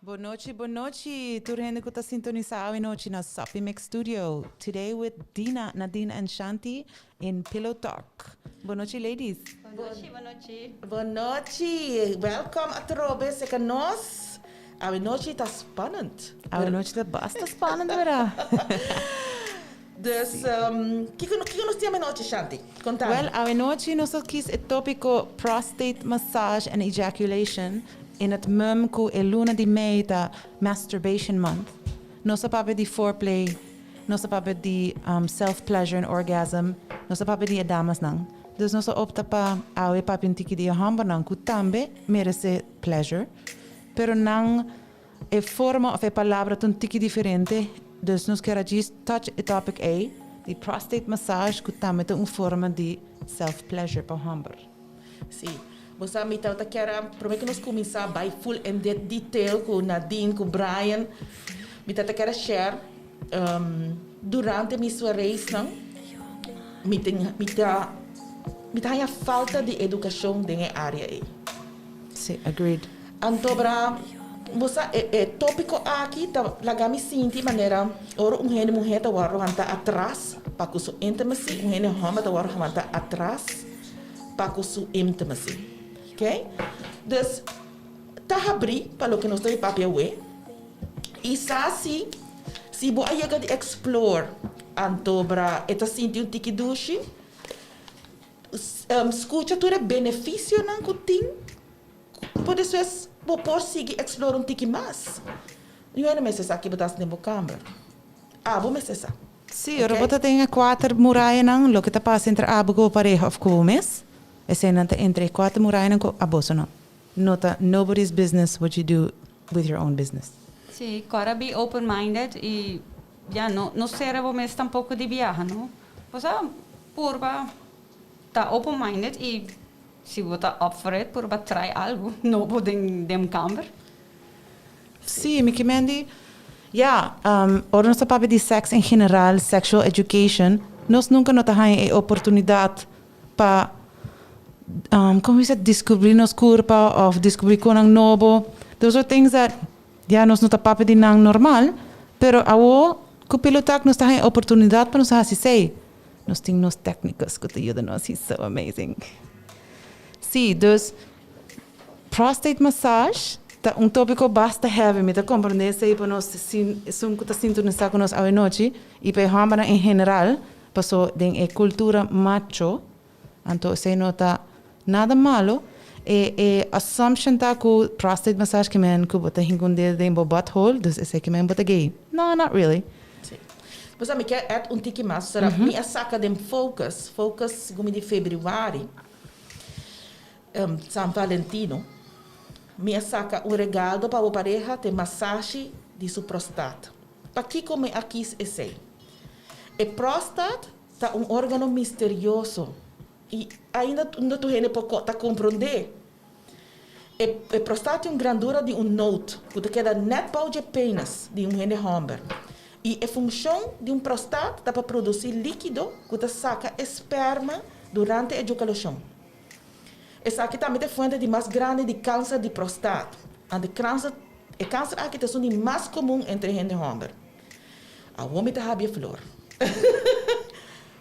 Bon nochi, bon nochi, tur hende ku ta sintonisá awe nochi na Soppy Mix Studio. Today with Dina, Nadine and Shanti in Pillow Talk. Bon nochi ladies. Bon nochi, bon nochi. Bon nochi, welkom atrobe seka nos. Awe nochi ta spannend. Awe nochi ta basta spannend wera. Dus, kiko kiko nos tin awe nochi Shanti? Konta mi. Well, awe nochi nos a kis e topiko prostate massage and ejaculation in het mum ku e luna di mei ta masturbation month. Nos a papia di foreplay, nos a papia di self pleasure and orgasm, nos a papia di e damasnan. Dus nos a opta pa awe papia un tiki di e hòmbernan ku tambe merese pleasure, pero nan E forma of e palabra ta un tiki diferente, dus nos kier a djis touch e topic ei di prostate massage ku tambe ta un forma di self pleasure pa homber. Sí. Bo sa mi tabata kier a prome ku nos kuminsá bai full in de detail ku Nadine ku Brian mi tabata kier a share durante mi soireesnan mi tin mi ta mi ta haña falta di edukashon den e área ei. Sí, agreed. Anto bra, bo sa e e tópiko aki ta laga mi sinti manera ora un hende muhé ta wòrdu hantá atras pa ku su intimacy, un hende hòmber ta wòrdu hantá atras pa ku su intimacy. Oké? Dus, ta habrí pa loke nos ta di papia awe. I sa si, si bo a yega di explore, anto bra e ta sinti un tiki dushi, Skucha tur e benefisionan ku tin, por despues bo por sigui eksplora un tiki mas. Yu hende mester sa ki bo ta hasi den bo kamber. Abo mester sa. Sí, ora bo ta den e kuater murayanan, loke ta pasa entre abo ku bo pareha òf ku bo mes, eseinan ta entre e kuater murayanan ku aboso no. No ta nobody's business what you do with your own business. Sí, kòrda be open minded i ya no no sera bo mes tampoko di biaha no. Bo sa purba ta open minded i si bo ta up for it purba try algu nobo den den kamber. Sí, mi ke men di, ya, ora nos ta papia di sèks en general, sexual education, nos nunka no ta haña e oportunidat pa, komo bisa, diskubrí nos kurpa òf diskubrí konan nobo. Those are things that Ya nos no ta papia di nan normal, pero awo ku Pilotak nos ta haña oportunidat pa nos hasi esei. Nos tin nos téknikos ku ta yuda nos, he's so amazing. Sí, dus prostate massage ta un tópiko basta heavy, mi ta komprendé esei pa nos esun ku ta sintonisá ku nos awenochi i pa e hòmbernan en general, paso den e kultura macho Anto esei no ta nada malo. E e assumption ta ku prostate massage ke men ku bo ta hinka un dedo den bo butthole, dus esei ke men bo ta gay. No, not really. Sí. Bo sa mi kier add un tiki mas, sera mi a saka den Focus, Focus segun mi di februari, San Valentino, mi a saka un regaldo pa bo pareha te masashi di su prostat. Pakiko mi a kis esei? E prostat Ta un organo misterioso y ainda no tur hende por ta comprende. E e prostat tin un grandura di un noot cu ta keda net bou dje penis di un hende homber. Y e funcion di un prostat ta pa produci likido cu ta saca e sperma durante ejaculacion. Esaki tambe ta e fuente di mas grandi di cancer di prostat. Ante e cancer aki ta esun di mas comun entre hende homber. Awor mi ta habia flor.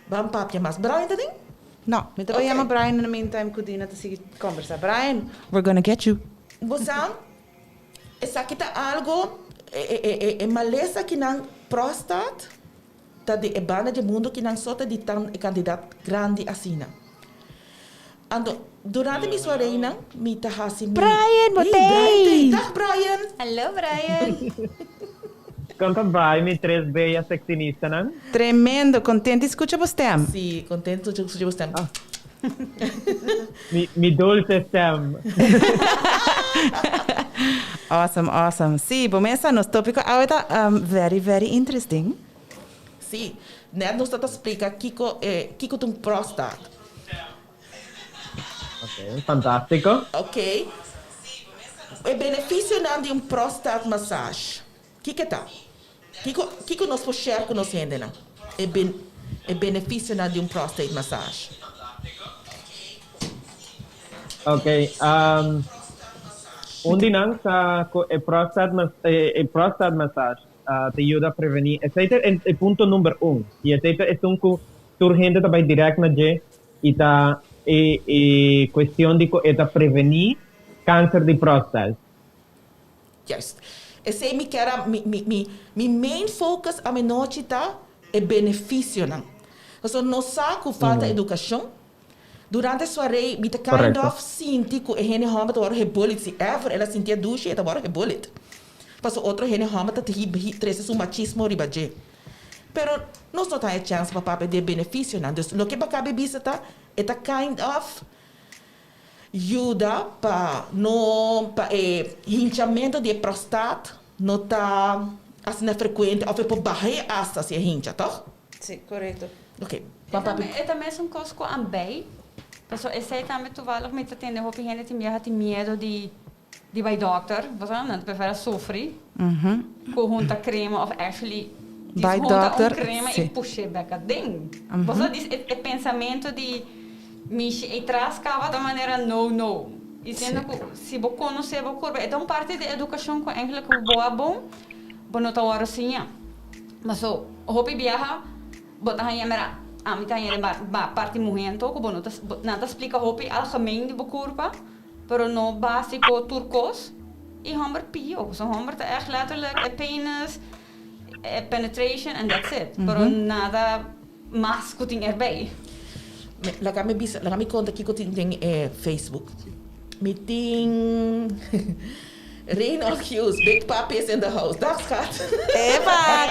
Ban papia mas. Brian ta den? No, mi ta bai yama Brian in the meantime ku Dina ta sigui kombersa. Brian, we're gonna get you. Bo sa, esaki ta algo, e malesa ki nan prostat ta di e banda di mundu ki nan so ta di tan e kantidat grandi asina. Anto, durante mi soareinan mi ta hasi mi. Brian, bo Hey, Brian t'ei! Dag Brian! Hallo Brian! Kon ta bai mi tres bella sexinistanan? Tremendo! Kontent di skucha bo stem! Sí, kontent di skucha bo stem. Mi, mi dulce stem. Awesome, awesome. Sí, bo mesa nos tópiko awe ta very, very interesting. Sí, net nos ta ta splika kiko e kiko ta un prostat. Ok, fantástiko. Ok. E benefisionan di un prostat massage, kiko ta? Kiko kiko nos por share ku nos hendenan? E ben e benefisionan di un prostate massage. Ok, um. Un di nan ta ku e prostate mas e prostate massage ta yuda prevení. Esei ta e punto number un i esei ta esun ku tur hende ta bai dirèkt na dje i ta e e kuestion di ku e ta prevení kanser di prostate. Juist. Esei mi kier a mi mi mi mi main focus amenochi ta e beneficionan. Pasobra nos sa cu falta educacion. Durante soiree mi ta kind of sinti cu e hende homber ta worde gebullied. Si ever el a sinti e dushi e ta worde gebullied. Pasobra otro hende homber ta trece su machismo riba dje. Pero nos no ta haña chance pa papia di e beneficionan. Dus loke bo a caba di bisa ta e ta kind of Yuda pa no pa e hinchamento di e prostaat no ta asina frecuente of e por baha e asta si e hincha, toch? Si, corecto. Ok, ban papia. E ta mesun cos cu ambei, pasobra esey tambe toevallig mi ta tende hopi hende tin biaha tin miedo di di bai dokter, pasobra nan ta prefera sufri cu hunta crema of actually dis Bai hunta un dokter, crema y si. pushe bek aden. Pasobra dis e pensamento di mishi ey tras caba ta manera no no. Y siendo cu si bo conoce bo curpa, e ta un parti di educacion cu eigenlijk cu bo a bon, bo no ta worde siña. Paso hopi biaha bo ta haña mira, ami ta haña den parti muhe anto cu bo no ta, nan ta splica hopi algemeen di bo curpa. Pero no basico tur cos y homber pio. So homber ta echt letterlijk e penis, e penetration and that's it. Pero nada mas cu tin erbij. Laga mi bisa, laga mi conta kico tin den e Facebook. Mi tin Reynold Hughes, Big Papi is in the house. Dag schat. Epa!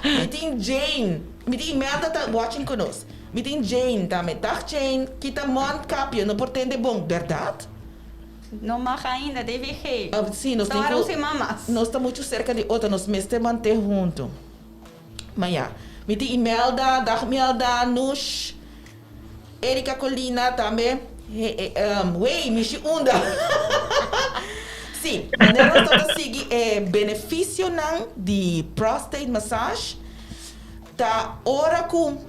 Mi tin Jane, mi tin Imelda ta watching cu nos. Mi tin Jane tambe. Dag Jane, kita mondkapje, no por tende bon, berdad? No mag ainda, DVG. Si, nos tin ku, nos ta muchu serka di otro, nos mester mant'é huntu. Ma ya. Mi tin Imelda, dag Melda, Nush, Erika Colina tambe. Wey, mishi unda. Si, manera nos ta sigui e beneficionan di prostate massage ta ora ku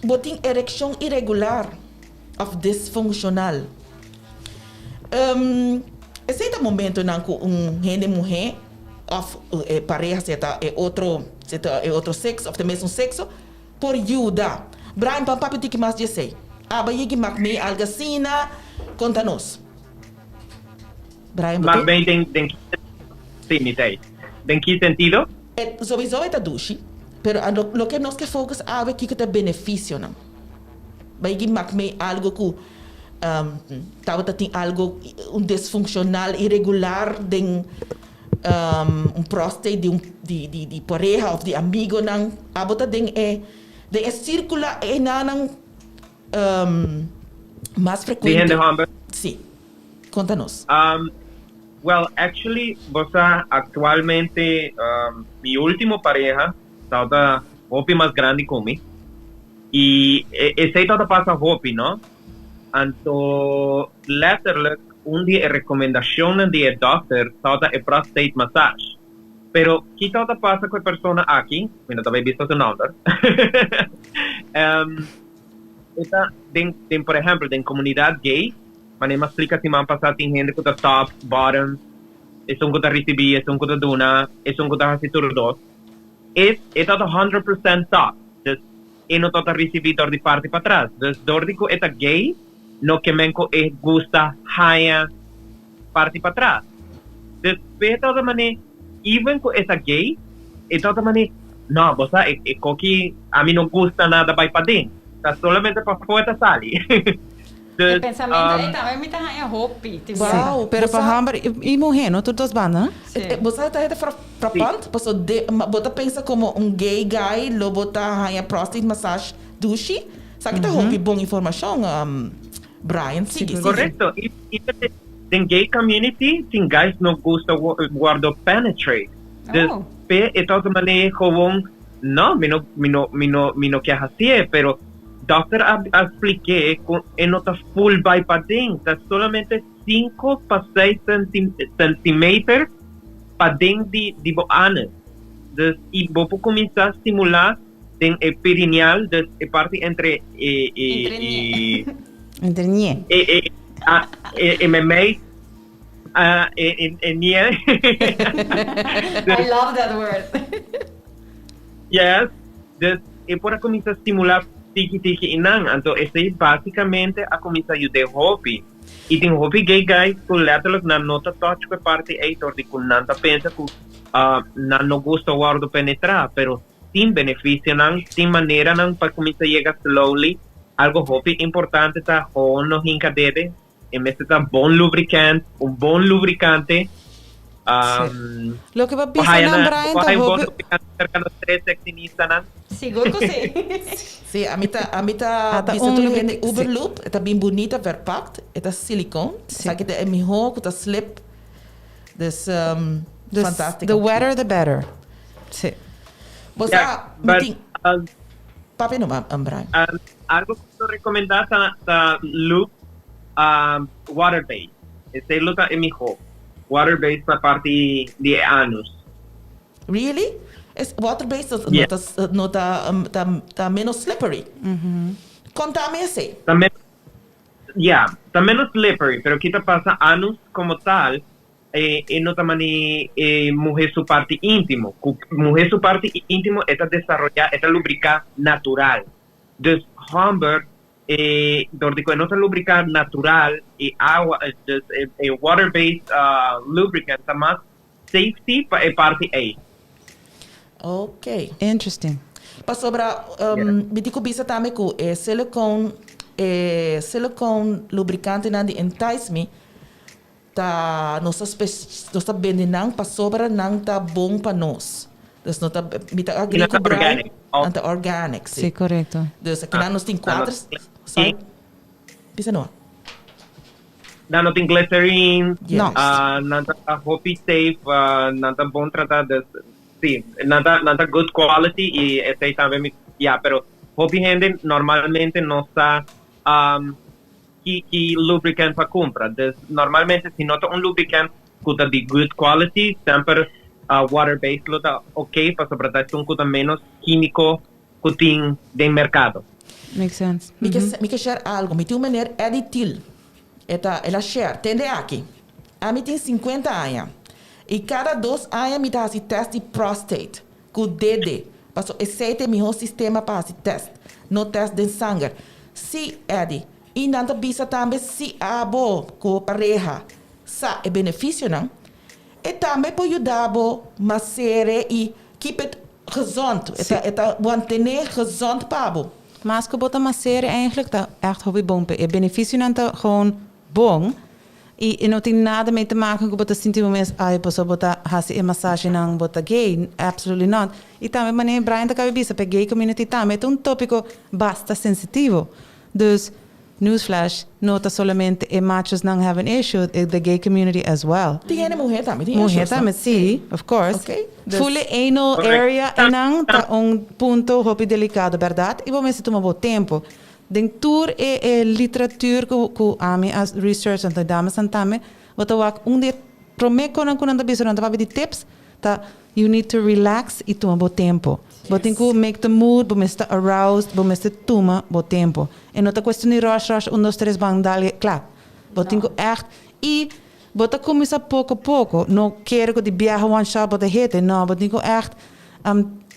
bo tin erekshon iregular òf disfunshonal. Esei ta momentonan ku un hende muhé òf e pareha si e ta e otro si e ta e otro sekso òf ta e mesun sekso por yuda. Brian pan papia tiki mas di esei. Aba yegi mak mei algu asina? Konta nos. Brian bo Mak te? mei den den ki si mi ta ei. Den ki sentido? E sowieso e ta dushi, pero a lo loke nos ke focus awe kiko ta e beneficionan. Bay gi mak mey algo ku tabata tin algo un disfuncional iregular den un prostate di un di di di pareha of di amigonan. Abo ta den e den e circula enanan mas Di frecuente. hende homber? Si. Konta nos. Well, actually, bo sa actualmente mi ultimo pareha tabata hopi mas grandi cu mi y esey tabata pasa hopi, no? Anto letterlijk un di e recomendacionnan di e dokter tabata e prostate massage. Pero ki tabata pasa cu e persona aki, mi no ta bay bisa su nomber, e ta den, den por ehempel den comunidad gay, Manera mi a splika siman pasá tin hende ku ta top, bottom, esun ku ta risibí, esun ku ta duna, esun ku ta hasi tur dos. E e ta ta hundred percent top, dus e no ta ta risibí dor di parti patras. Dus dor di ku e ta gay no ke men ku e gusta haña parti patras. Dus p'e ta ta manera even ku e ta gay e ta ta manera no bo sa e e koki ami no gusta nada bai paden, ta solamente pafó e ta sali. E pensamento ei tambe mi ta haña hopi tin bia. Wow, Pero pa homber i muhé, no tur dos banda. Sí. Bo sa ta hete frappant? Paso de bo ta pensa como un gay guy lo bo ta haña prostate massage dushi? Esaki ta hopi bon informacion Brian. Sigui, sigui. Correcto. I den gay community tin guys no gusta wordo penetrate. Dus p'e e ta otro manera gewoon no mi no mi no mi no mi no ke hacié pero Dokter a a splik'é ku e no ta full bai paden, ta solamente sinku pa seis centimeter paden di di bo anus. Dus i bo por kuminsá stimulá den e perineal, dus e parti entre e e Entre e Entre nie. e e a e e meimei. E e miel. I love that word. Yes, dus e por a cuminsa stimula tiki tiki y nan, anto esey basicamente a cuminsa yud'é hopi. Y tin hopi gay guys cu letterlijk nan no ta touch cu e parti ey dor di cu nan ta pensa cu nan no gusta wordo penetra, pero tin beneficionan, tin maneranan pa cuminsa yega slowly. Algo hopi importante ta gewoon no hinca dede. E mester ta bon lubricant, un bon lubricante. Um, Loke pa bisa nan, Brian, ta hopi... Bon lubricante cerca nos tres sexinistanan. Sigur cu si. Si, ami ta, ami ta bisa tur hende Uberlube, e ta bin bunita verpakt, e ta silicone, sa ki ta e miho cu ta slip. Dus, um, Dus, fantastico. the wetter the better. Si. Bo sa, mi tin... Papia no, Brian. Algo ku ta rekomendá ta ta lube water base. Esei lo ta e mihó. Water base pa parti di e anus. Really? Es water base no ta no ta ta ta menos slippery. Konta mi esei. Ta menos ya, ta menos slippery, pero kita pasa anus komo tal E e no ta mane e muhe su parti intimo. Ku muhe su parti intimo e ta desaroyá, e ta lubriká natural. Dus hòmber e dor di ku e no ta lubriká natural e awa dus e e water based lubricant ta mas safety pa e parti ei. Ok. Interesting. Pasobra mi tin ku bisa tambe ku e silicone e silicone lubrikantenan di Entice Me Ta nos ta nos ta bende nan pasobra nan ta bon pa nos. Dus no ta mi ta agree Nan ku ta Brian. organic. Nan ta organic, si. Si, korekto. Dus akinan nos tin kuater Si. Bisa no. Nan no tin glycerine. No. Nan ta hopi safe, nan ta bon trata, dus si, nan ta nan ta good quality y esey tambe mi ya, pero hopi hende normalmente no sa Ki ki lubricant pa cumpra. Dus normalmente si no ta un lubricant cu ta di good quality semper water based lo ta ok pasobra ta esun cu ta menos quimico cu tin den mercado. Makes sense. Mi ke mi ke share algo. Mi tin un meneer Eddie Thiel. E ta el a share. Tende aki. Ami tin 50 aña. Y cada dos aña mi ta haci test di prostate. Cu dede. Paso esey ta e miho sistema pa haci test. No test den sanger. Sí, Eddie. Y nan ta bisa tambe si abo cu bo pareha sa e beneficionan, e tambe por yuda bo masere y keep it gezond. E ta, e ta mantene gezond pa bo. Mas cu bo ta masere eigenlijk ta echt hopi bon p'e. E beneficionan ta gewoon bon. Y e no tin nada mee te maken cu bo ta sinti bo mes, ay, pasobra bo ta haci e masajenan, bo ta gay. Absolutely not. Y tambe manera Brian ta caba bisa, p'e gay community tambe e ta un topico basta sensitivo. Dus, newsflash, no ta solamente e machosnan have an issue, e the gay community as well. Tin hende muher tambe tin Muher issues, no? tambe, si, of course. Ok, dus. Ful e anal area einan ta un punto hopi delicado, berdad? Y bo mester tuma bo tempo. Den tur e e literatuur ku ku ami a research anto e damesnan tambe, bo ta wak un di e prome konan ku nan ta bisa nan ta papia di tips ta you need to relax i tuma bo tempo. Bo tin ku make the mood, bo mester ta aroused, bo mester tuma bo tempo. E no ta cuestion di rush rush un dos tres ban dal kla. Bo tin ku ègt i bo ta kuminsá poko poko, no kere ku di biaha one shot bo ta hete, no, bo tin ku ègt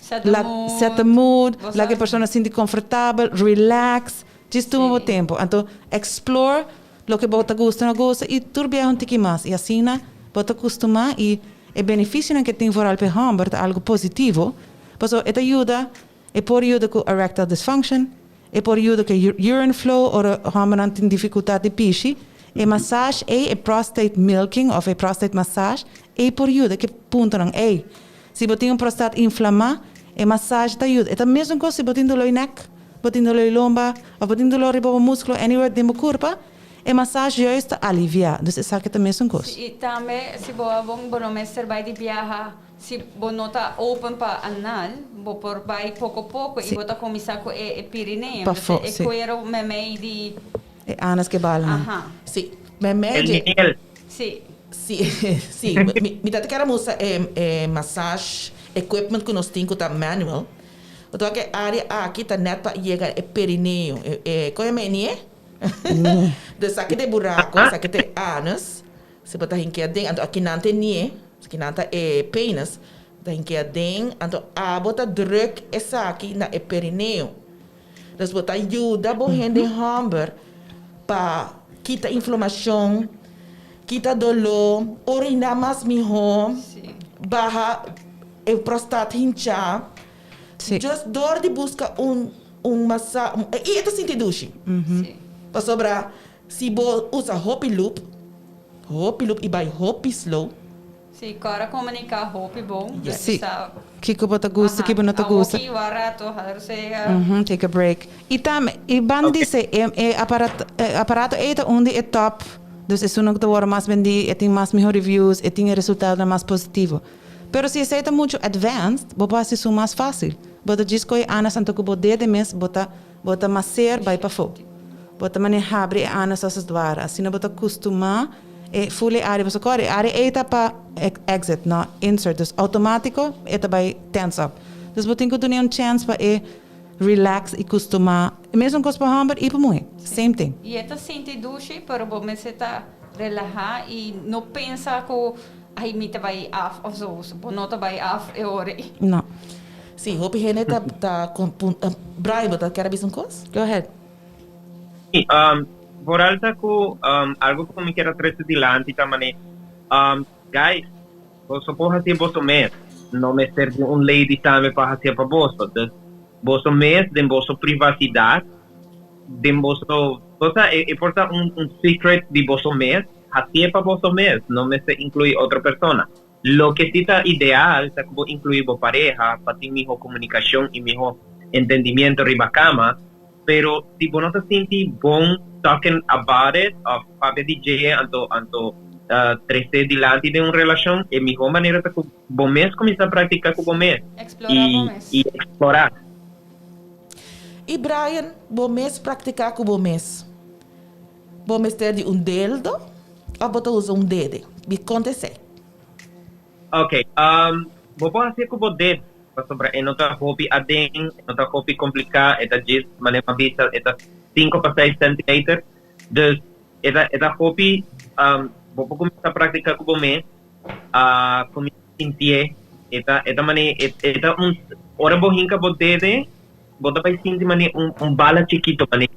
Set the mood. Set the mood, laga e persona sinti comfortabel, relax, djis tuma bo tempo. Anto explore loke bo ta gusta no gusta y tur biaha un tiki mas. Y asina bo ta custuma y e beneficionan ke tin vooral pa e homber ta algo positivo, pasobra e ta yuda, e por yuda cu erectile dysfunction, e por yuda cu e urine flow ora hombernan tin dificultad di pishi. E massage ey, e prostate milking of e prostate massage, ey por yuda ke puntonan ey. Si bo tin un prostat inflamá, e masaje ta yuda. E ta mesun kos si bo tin doló di nèk, bo tin doló di lomba, òf bo tin doló riba bo múskulo, anywhere den bo kurpa, e masaje juist ta aliviá. Dus esaki ta mesun kos. Si, i tambe si bo a bon, bo no mester bai di biaha, si bo no ta open pa anal, bo por bai poko poko i bo ta kuminsá ku e e pirineum, Pafó, e si. kuero meimei di. E anas ke balanan. Aha. Si, meimei El dje. miel. Si. Si, si. Mi, mi ta kere musa e, e massage equipment ku nos tin ku ta manual. Bo ta wak e área aki ta nèt pa yega e perineo. E, e, kon e mei nie? Dus aki ta e buraco, esaki ta e anus. Si bo ta hink'é aden, anto akinan ta e nie, akinan ta e penis, bo ta hink'é aden, anto abo ta druk esaki na e perineo. Dus bo ta yuda bo hende hòmber pa kita inflamashon, kita doló, oriná mas mihó, baha e prostat hinchá. Just dor di buska un un masa, i e ta sinti dushi. Pasobra Si bo usa hopi loop, hopi loop i bai hopi slow. Si, kòrda komuniká hopi bon. Yes. Si, kiko bo ta gusta, kiko bo no ta gusta. Awoki wak rato, hala rosega. Take a break. I tambe, i banda di esei, e e aparat e aparato ei ta un di e top, dus esunnan ku ta wòrdu mas bendí, e tin mas mihó reviews, e tin e resultadonan mas positivo. Pero si esei ta muchu advanced, bo por hasi esun mas fásil. Bo ta djis kohe anas anto ku bo dede mes bo ta Bo ta maser bai pafó. Bo ta manera habri e anus as het ware. Asina bo ta kustumá e ful e área. Pasobra kòrda e área ei ta pa exit, no insert. Dus outomátiko e ta bai tense up. Dus bo tin ku dun'é un chèns pa e relax i kustumá. E mesun kos pa hòmber i pa muhé. Same thing. I e ta sinti dushi, pero bo mester ta relahá i no pensa ku ai mi ta bai af òf so. Bo no ta bai af e ora ei. No. Sí, hopi hende ta ta Brian, bo ta kier a bisa un kos? Go ahead. Sí, vooral ta ku algo ku mi kier a trese dilanti ta mane, guys, boso por hasié boso mes, no mester di un lady tambe pa hasié pa boso. Dus boso mes den boso privasidat, den boso, cosa e por ta un un secret di boso mes, hasié pa boso mes, no mester inkluí otro persona. Loke si ta ideal ta ku bo inkluí bo pareha pa tin mihó komunikashon i mihó entendimiento riba kama, pero si bo no ta sinti bon talking about it òf papia di dje anto anto tres'é dilanti den un relashon, e mihó manera ta ku bo mes kuminsá praktiká ku bo mes Eksplorá bo mes. i eksplorá. I Brian, bo mes praktiká ku bo mes. Bo mester di un deldo of bo ta usa un dede? Bi konta esei. Ok, bo por hasié ku bo ded, pasobra e no ta hopi aden, e no ta hopi kompliká, e ta djis, manera mi a bisa, e ta sinku pa seis sentimeter. Dus e ta e ta hopi, bo por kuminsá praktiká ku bo mes, kuminsá sintié, e ta e ta manera e ta un, ora bo hinka bo dede, bo ta bai sinti manera un un bala chikito, manera.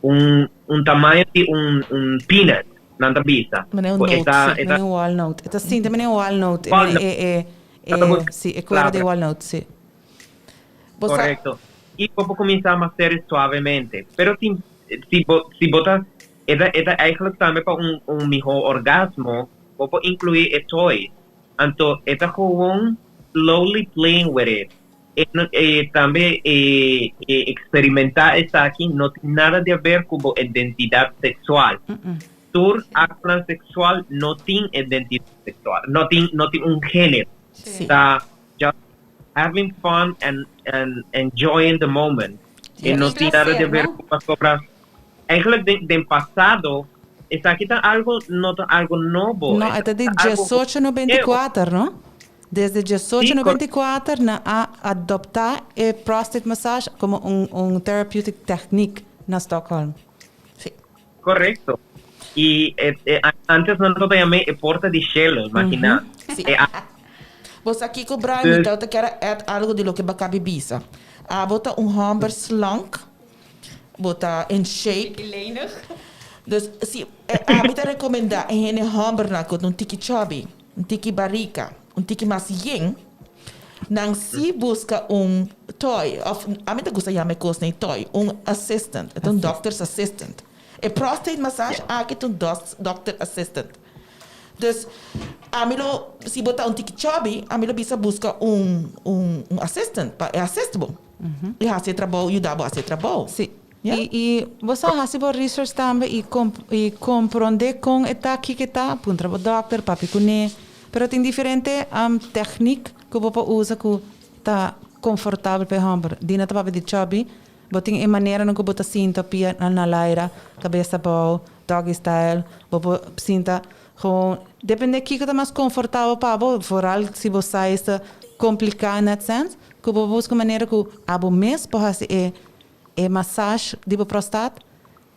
Un un tamaño di un un peanut nan ta bisa. Manera un noot, si. Manera un walnoot. E ta sinti manera un walnoot. E e e si, e cuero di walnoot, si. Correcto. Y bo por cuminsa maser suavemente. Pero si si bo si bo ta e ta e ta eigenlijk tambe pa un un miho orgasmo, bo por inclui e toy. Anto e ta gewoon slowly playing with it. E tambe e experimentá esaki no tin nada di haber cu bo identidad sexual. Tur actonan sexual no tin identidad sexual, no tin no tin un genero. Ta just having fun and and enjoying the moment. E no tin nada di haber cu pasobra eigenlijk den den pasado esaki ta algo no ta algo nobo. No, e ta di 1894, no? Desde 1894 nan a adopta e prostate massage como un un therapeutic technique na Stockholm. Sí. Correcto. Y e e antes nan tabata yam'é e porta di shelo, imagina. Sí. E a. Bo sa kiko Brian, mi tabata kier a add algo di loke bo a kabi bisa. Abo ta un homber slank, bo ta in shape. Tiki lenig. Dus si ami ta recomenda e hende hombernan ku ta un tiki chubby, un tiki barika, un tiki mas yen, nan si buska un toy of ami ta gusta yama e kos nei toy, un assistant, e ta un doctor's assistant. E prostate massage aki ta un doctor assistant. Dus ami lo, si bo ta un tiki chubby, ami lo bisa buska un un assistant pa e assist bo. I hasi e trabou, yuda bo hasi e trabou. Sí. I i bo sa hasi bo research tambe i i komprondé kon e ta, kiko e ta, puntra bo dòkter, papia kuné. Pero tin diferente tèknik ku bo por usa ku ta konfortabel pa e hòmber. Dina ta papia di chubby, bo tin e maneranan ku bo ta sinta pia na laira, kabes abou, doggy style, bo por sinta gewoon, depende kiko ta mas konfortabel pa bo, vooral si bo size ta kompliká in that sense. Ku bo buska manera ku abo mes por hasi e e massage di bo prostat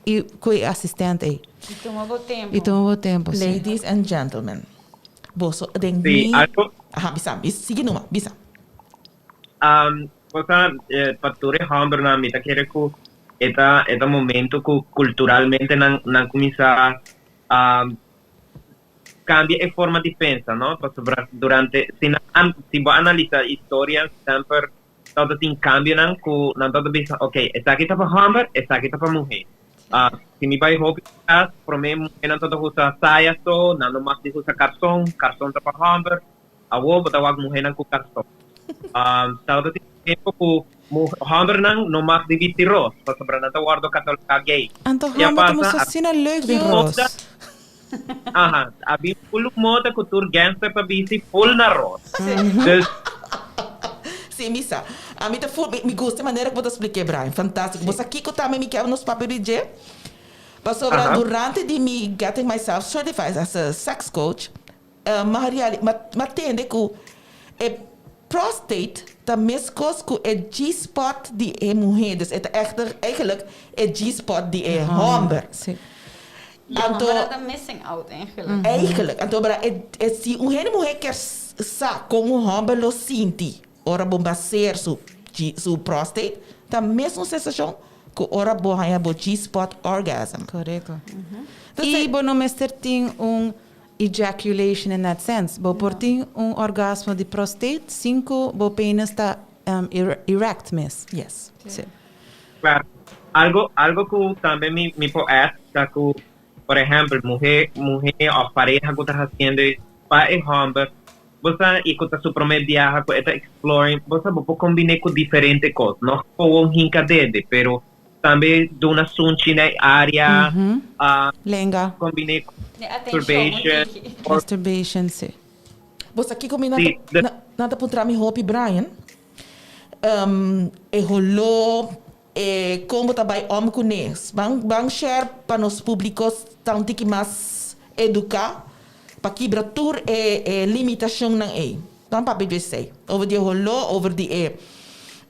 i ku e asistent ei. I tuma bo tempu. I tuma bo tempu, si. Ladies and gentlemen, boso den Sí, mi algo. Aha, bisa, bis, sigui numa, bisa. Um, bo sa, pa tur e hòmbernan mi ta kere ku e ta e ta momento ku kulturalmente nan nan kuminsá um, kambia e forma di pensa, no? Pasobra durante si nan si bo analisá historia semper tabata tin kambionan ku nan tabata bisa, ok, esaki ta pa hòmber, esaki ta pa muhé. Si mi bai hopi atras, promé muhénan tabata usa saya so, nan no mag di usa karson, karson ta pa hòmber. Awor bo ta wak muhénan ku karson. Tabata tin tempu ku hòmbernan no mag di bisti ros, pasobra nan ta wòrdu katalogá gay. Anto Ya hòmber ta pasa mustra a asina leuk den ros. moda, aha, a bin full un moda ku tur gangster ta bisti full na ros. Dus. Sí, mi sa. Ami ta full, mi gusta e manera ku bo ta splik'é, Brian. Fantástiko. Bo sa kiko tambe mi ke nos papia di dje? Pasobra durante di mi getting myself certified as a sex coach, Ma reali, ma, ma tende ku e prostate ta meskos ku e G-spot di e muhé. Dus e ta ègt eigenlijk e G-spot di e hòmber. Sí. E Anto, hòmbernan ta missing out eigenlijk. eigenlijk. Anto bra e, e si un hende muhé kier sa kon un hòmber lo sinti ora bo baseer su G, su prostate, ta mesun sensashon ku ora bo haña bo G-spot orgasm. Korekto. Dus I bo no mester tin un Ejaculation in that sense. Bo por tin un orgasmo di prostate sin cu bo penis ta erect mes. Yes. Si. Claro. Algo, algo cu tambe mi, mi por add ta cu, por ehempel, muhe, muhe of pareha cu ta haciendo e pa e homber, bo sa, y cu ta su prome biaha cu e ta exploring, bo sa, bo por combine cu diferente cos. No gewoon hinca dede, pero Tambe duna sunchi na e área, Lenga. kombiné ku E atenshon un masturbation tiki. or Masturbation, si. Bo sa kiko mi nan Sí, ta nan ta puntra mi hopi Brian? E holó, e kon bo ta bai om kuné. Ban ban share pa nos públiko ta un tiki mas eduká pa kibra tur e e limitashonnan ei. Ban papia di esei. Over di e holó, over di e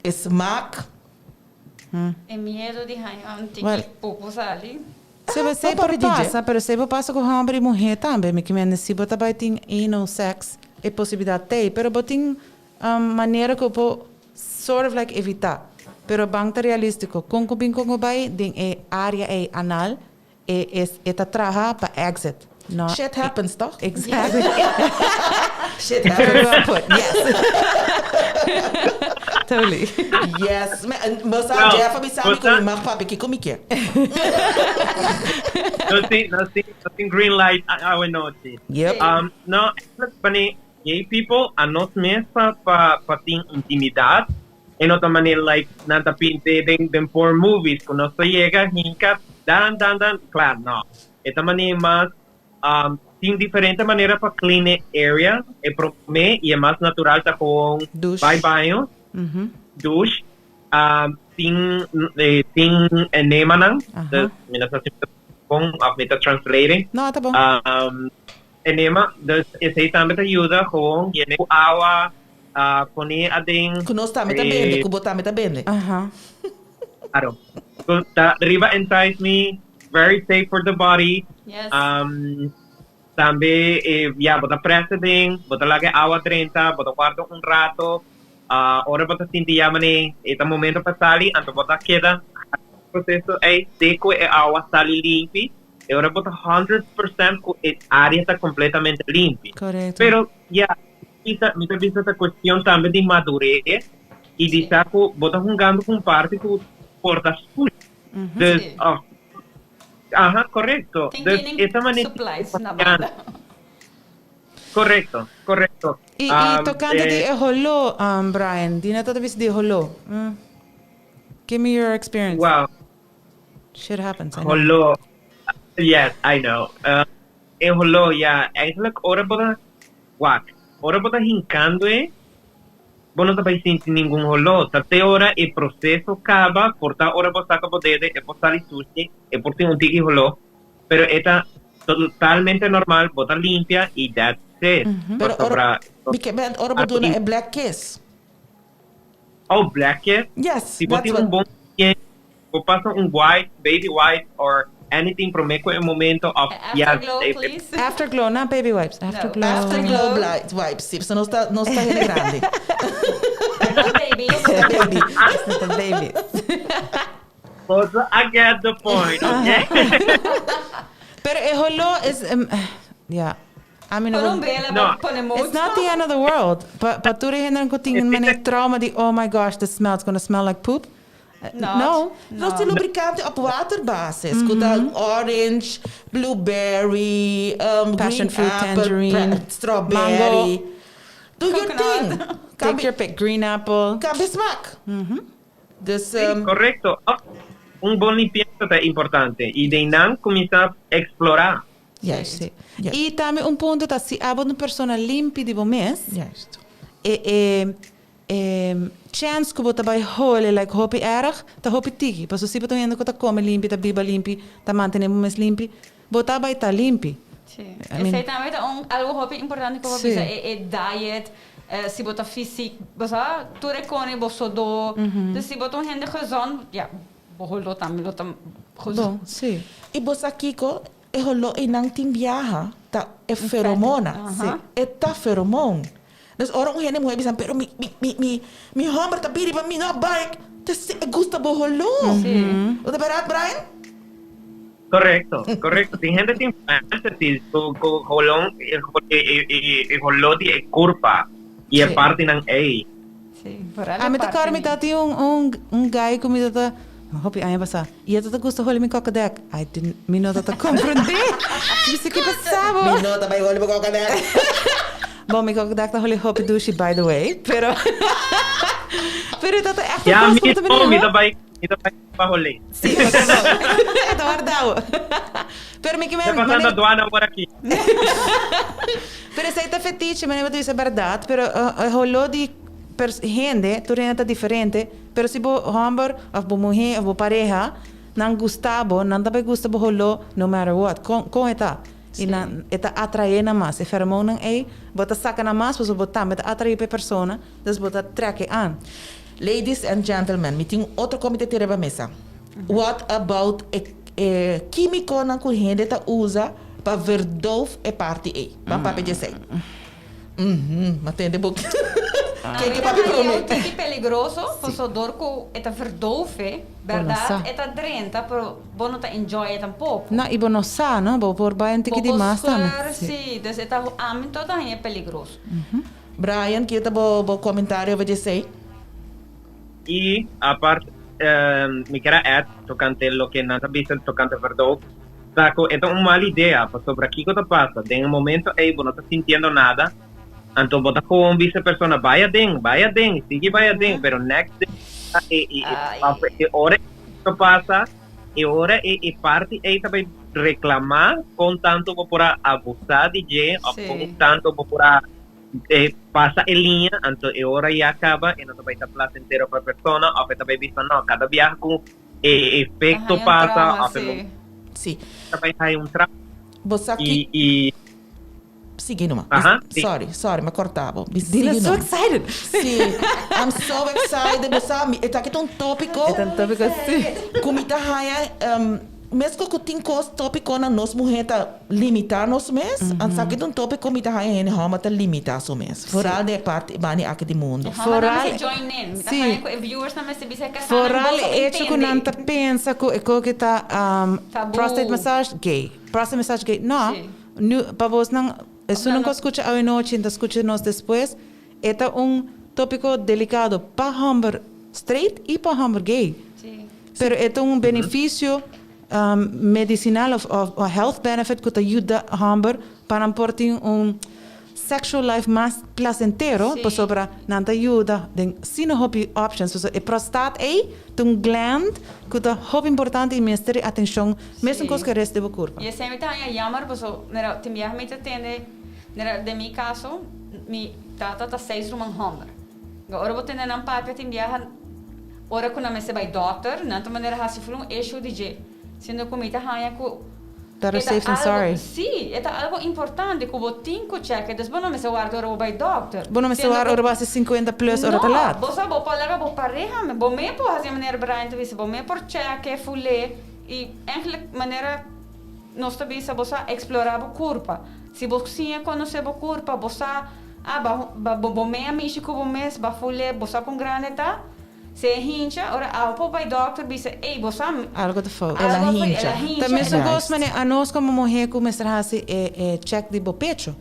e smak. E miedo di haña un tiki pupu sali. Se bo esei por pasa, pero esei por pasa ku hòmber i muhé tambe. Mi ke mende si bo ta bai tin anal sex e posibilidat t'ei, pero bo tin manera ku bo por sort of like evitá. Pero ban ta realístiko, kon ku bin kon ku bai den e área ei anal E es e ta traha pa exit, no. Shit happens, toch? Exactly. Shit Very happens. well put, yes. Totally. Yes. Me, bo sa, Well, Jeff a bisa bo mi ku sa- mi mag papia kiko mi ke. Nos tin, nos tin, nos tin green light a- awe nochi. Yep. No, eigenlijk wanneer gay people a nos mes pa, pa, pa tin intimidad, E no ta manera like nan ta pinte den den porn movies ku nos ta yega hinka dan dan dan kla no. E ta manera mas um tin diferente manera pa clean e area e prome y e mas natural ta gewoon Douche. bai baño douche um tin tin enemanan dus mi no sa si mi ta bon of mi ta translating No ta bon. um enema dus esey tambe ta yuda gewoon yene ku awa A pone aden. Ku nos tambe ta bende, ku bo tambe ta bende. Aha. Claro. Ku ta riba Entice Me, very safe for the body. Yes. Um, tambe e, ya, bo ta press aden, bo ta laga e awa drenta, bo ta warda un rato. Ah, ora bo ta sinti ya mane e ta momento pa sali, anto bo ta keda proceso ei te ku e awa sali limpi. E ora bo ta 100% ku e area ta completamente limpi. Correcto. Pero, ya, Bisa, mi ta bisa ta cuestion tambe di madurez y di sa cu bo ta hungando cu un parti cu por ta suyo. Dus, Sí. of, aha, correcto. Tin Dus cleaning esa manera supplies na banda. Correcto, correcto. I, i Um, tocante di eh, e holó, um, Brian, Dina ta ta bisa di holó. Mm. Give me your experience. Wow. Shit happens, I know. Holó. Yes, I know. Uh, e holó, ja, eigenlijk ora bo ta Wak, ora bo ta hinkando e, bo no ta bai sinti ningun holó. Ta te ora e proseso kaba, por ta ora bo saka bo dede, e por sali sushi, e por tin un tiki holó, pero e ta totalmente normal, bo ta limpia y that's it. Pero ora, Pasobra mi ke ben, ora bo duna e black kiss. Oh, black kiss? Yes, Si bo that's tin what. un bon skin, bo pasa un wipe, baby wipe or. anything promé ku e momento of ya Afterglow, please. Afterglow, not baby wipes. Afterglow. Afterglow wipes, sí, pasobra nos ta nos ta hende grandi. We're not babies. Baby. It's not babies. Boso a get the point, okay? Pero e holó is ya. Ami no Pon un por bela, No. pone mucho. It's not the end of the world. Pa pa tur e hendenan ku tin manera trauma di oh my gosh, the smell, it's gonna smell like poop. Not. No. Nos tin lubricante op waterbasis, ku ta orange, blueberry, Passion green fruit, apple, tangerine, strawberry. mango. Do your Coconut. thing. Take Cambia, your pick. Green apple. cambia smaak. Dus, Sí, correcto. Oh, un bon limpieza ta importante y den nan cuminsa explora. juist. Sí. Juist. Y tambe un punto ta si abo ta un persona limpi di bo mes, Juist. e e e chance ku bo ta bai hole like hopi erg, ta hopi tiki. Paso si bo ta un hende ku ta kome limpi, ta biba limpi, ta mantene bo mes limpi, bo ta bai ta limpi. Sí. I mean- Esei tambe ta un algo hopi importante ku bo Sí. bisa e e diet, si bo ta fysiek, bo sa tur e kone bo sodó. Dus si bo ta un hende gezond, ja, bo holó tambe lo ta gezond. Bon, sí. I bo sa kiko? E holó einan tin biaha ta e feromona. Aha. Sí. E ta feromon. Dus ora un hende muhé bisa, pero mi mi mi mi mi hòmber ta pidi pa mi no bai, ta si e gusta bo holó. Sí. No ta bèrdat, Brian? Correcto, correcto. Tin hende tin fantasies cu cu holon e e e e holó di e curpa y e Sí. partinan ey. Sí, vooral Ami e ta kòrda mi parti ta tin un un un guy ku mi ta ta hopi aña pasá i e ta ta gusta holi mi kòkòdèk. I didn't mi no ta ta komprendé. Mi bisa ki pasá bo? Mi no ta bai holi bo kòkòdèk. Bon mi kòkòdèk ta holi hopi dushi by the way, pero pero e ta ta ègt un Ya kos ku bo ta mismo bini mi ho. ta bai mi ta bai pa holi. Sí, pasobra e ta warda bo. Pero mi ke Ta men pasando manera aduana awor aki. Pero esei ta fetiche, manera bo ta bisa bèrdat, pero e holó di pers hende, tur hende ta diferente, pero si bo hòmber òf bo muhé òf bo pareha nan gusta bo, nan ta bai gusta bo holó no matter what, kon kon e ta. I nan e ta atraé nan mas, e feromonnan ei bo ta saka nan mas pasobra bo tambe ta atraí pa e persona, dus bo ta trèk e an. Ladies and gentlemen, mi tin un otro kos mi ta tira riba mesa. What about e e kímikonan ku hende ta usa pa verdoof e parti ei? Ban papia di esei. Uhum, ma tende bo ken ke papia promé. E ta tiki peligroso, pasobra dor ku e ta verdoof e, bèrdat e ta drenta, pero bo no ta enjoy e tampoko. No, i bo no sa, no? Bo por bai un tiki di mas tambe. Bo por scheur, si. Dus e ta, ami to ta haña peligroso. Brian, kier ta bo bo komentario over di esei? I apart mi kier a add tokante loke nan ta bisa tokante verdoof, ta ku e ta un mal idea pasobra kiko ta pasa den e momento ei bo no ta sintiendo nada anto bo ta kon bisa e persona bai aden bai aden sigui bai aden pero next day e e e ora e pasa e ora e e parti ei ta bai reclama kon tanto bo por a abusa di dje of kon tanto bo por a E pasa e liña, anto e ora ya caba e no ta bay ta placentero pa e persona of e ta bay bisa no, cada biaha cu e efecto Ta haya un pasa trauma, of e sí. momento Sí. ta bay haya un trauma Bo sa y ki. y Sigui numa. Aha, sí. Sorry, sorry, m'a corta bo. Bi Dina sigui so numa. excited. Sí, I'm so excited. Bo sa, mi, esaki ta un tópico. E ta un tópico, sí. Cu mi ta haya, Mesco cu tin cos topiconan nos muher ta limita nos mes, ansaki ta un topico mi ta haya hende homber ta limita su mes. Vooral den e parti bani aki di mundo. E hombernan mester Vooral, join in. Mi ta sí. haya cu e viewersnan mester bisa e casanan Vooral boso e hecho cu nan ta intende. pensa cu e koki ta Taboe. prostate massage gay, prostate massage gay. No, Sí. nu pa bosnan, esun Nan cu a scucha awenochi, ta scucha nos despues, e ta un topico delicado pa homber straight y pa homber gay. Sí. Pero e ta un beneficio medicinal of of health benefit cu ta yuda homber pa nan por tin un sexual life mas placentero pasobra nan ta yuda den asina hopi options. Pasobra e prostat ey ta un gland cu ta hopi importante y mester di atencion mesun cos cu e resto di bo curpa. Y esey mi ta haña jammer pasobra mira tin biaha mi ta tende mira den mi caso mi tata ta seis ruman homber. Ora bo tende nan papia tin biaha Ora ku nan mester bai dòkter, nan ta manera hasi ful un issue di dje, siendo ku mi ta haña ku Better e ta safe than algo, sorry. sí, e ta algo importante ku bo tin ku chèkè, dus bo no mester warda ora bo bai dòkter. Bo no mester Siendo warda ku ora bo hasi 50 plus ora ta No, lat. bo sa bo por laga bo pareha, bo mes por hasi manera Brian ta bisa, bo mes por chèkè, ful'é. Y eigenlijk manera nos ta bisa bo sa explora bo curpa. Si bo siña conoce bo curpa, bo sa, ah, ba bo bo mea mishi cu bo mes, ba fule, bo sa con grande ta. Si e hincha, ora abo por bay dokter bisa, ey, bo sa, Algo ta fout. El a hincha. Ta mesun cos manera anos como muher cu mester haci e e check di bo pecho.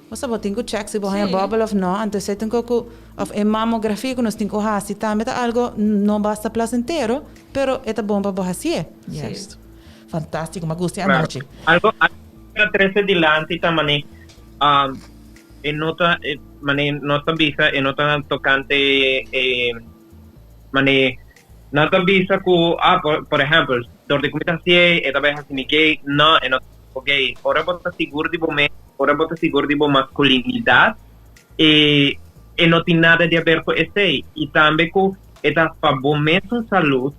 Bo sa bo tin cu check si bo haña bubble of no, anto esey tin cu cu of e mamografia cu nos tin cu haci tambe ta algo no basta placentero, pero e ta bon pa bo hacié. Juist. Fantastico, m'a gusta e anochi. Algo algo cu a trece dilanti ta mane e no ta mane nos ta bisa e no ta tocante e mane nan ta bisa cu ah por ehempel dor di cu mi ta hacié e ta bay haci mi gay, no e no ta gay. Ora bo ta sigur di bo mes, ora bo ta sigur di bo masculinidad e e no tin nada di haber cu esey y tambe cu e ta pa bo mesun salud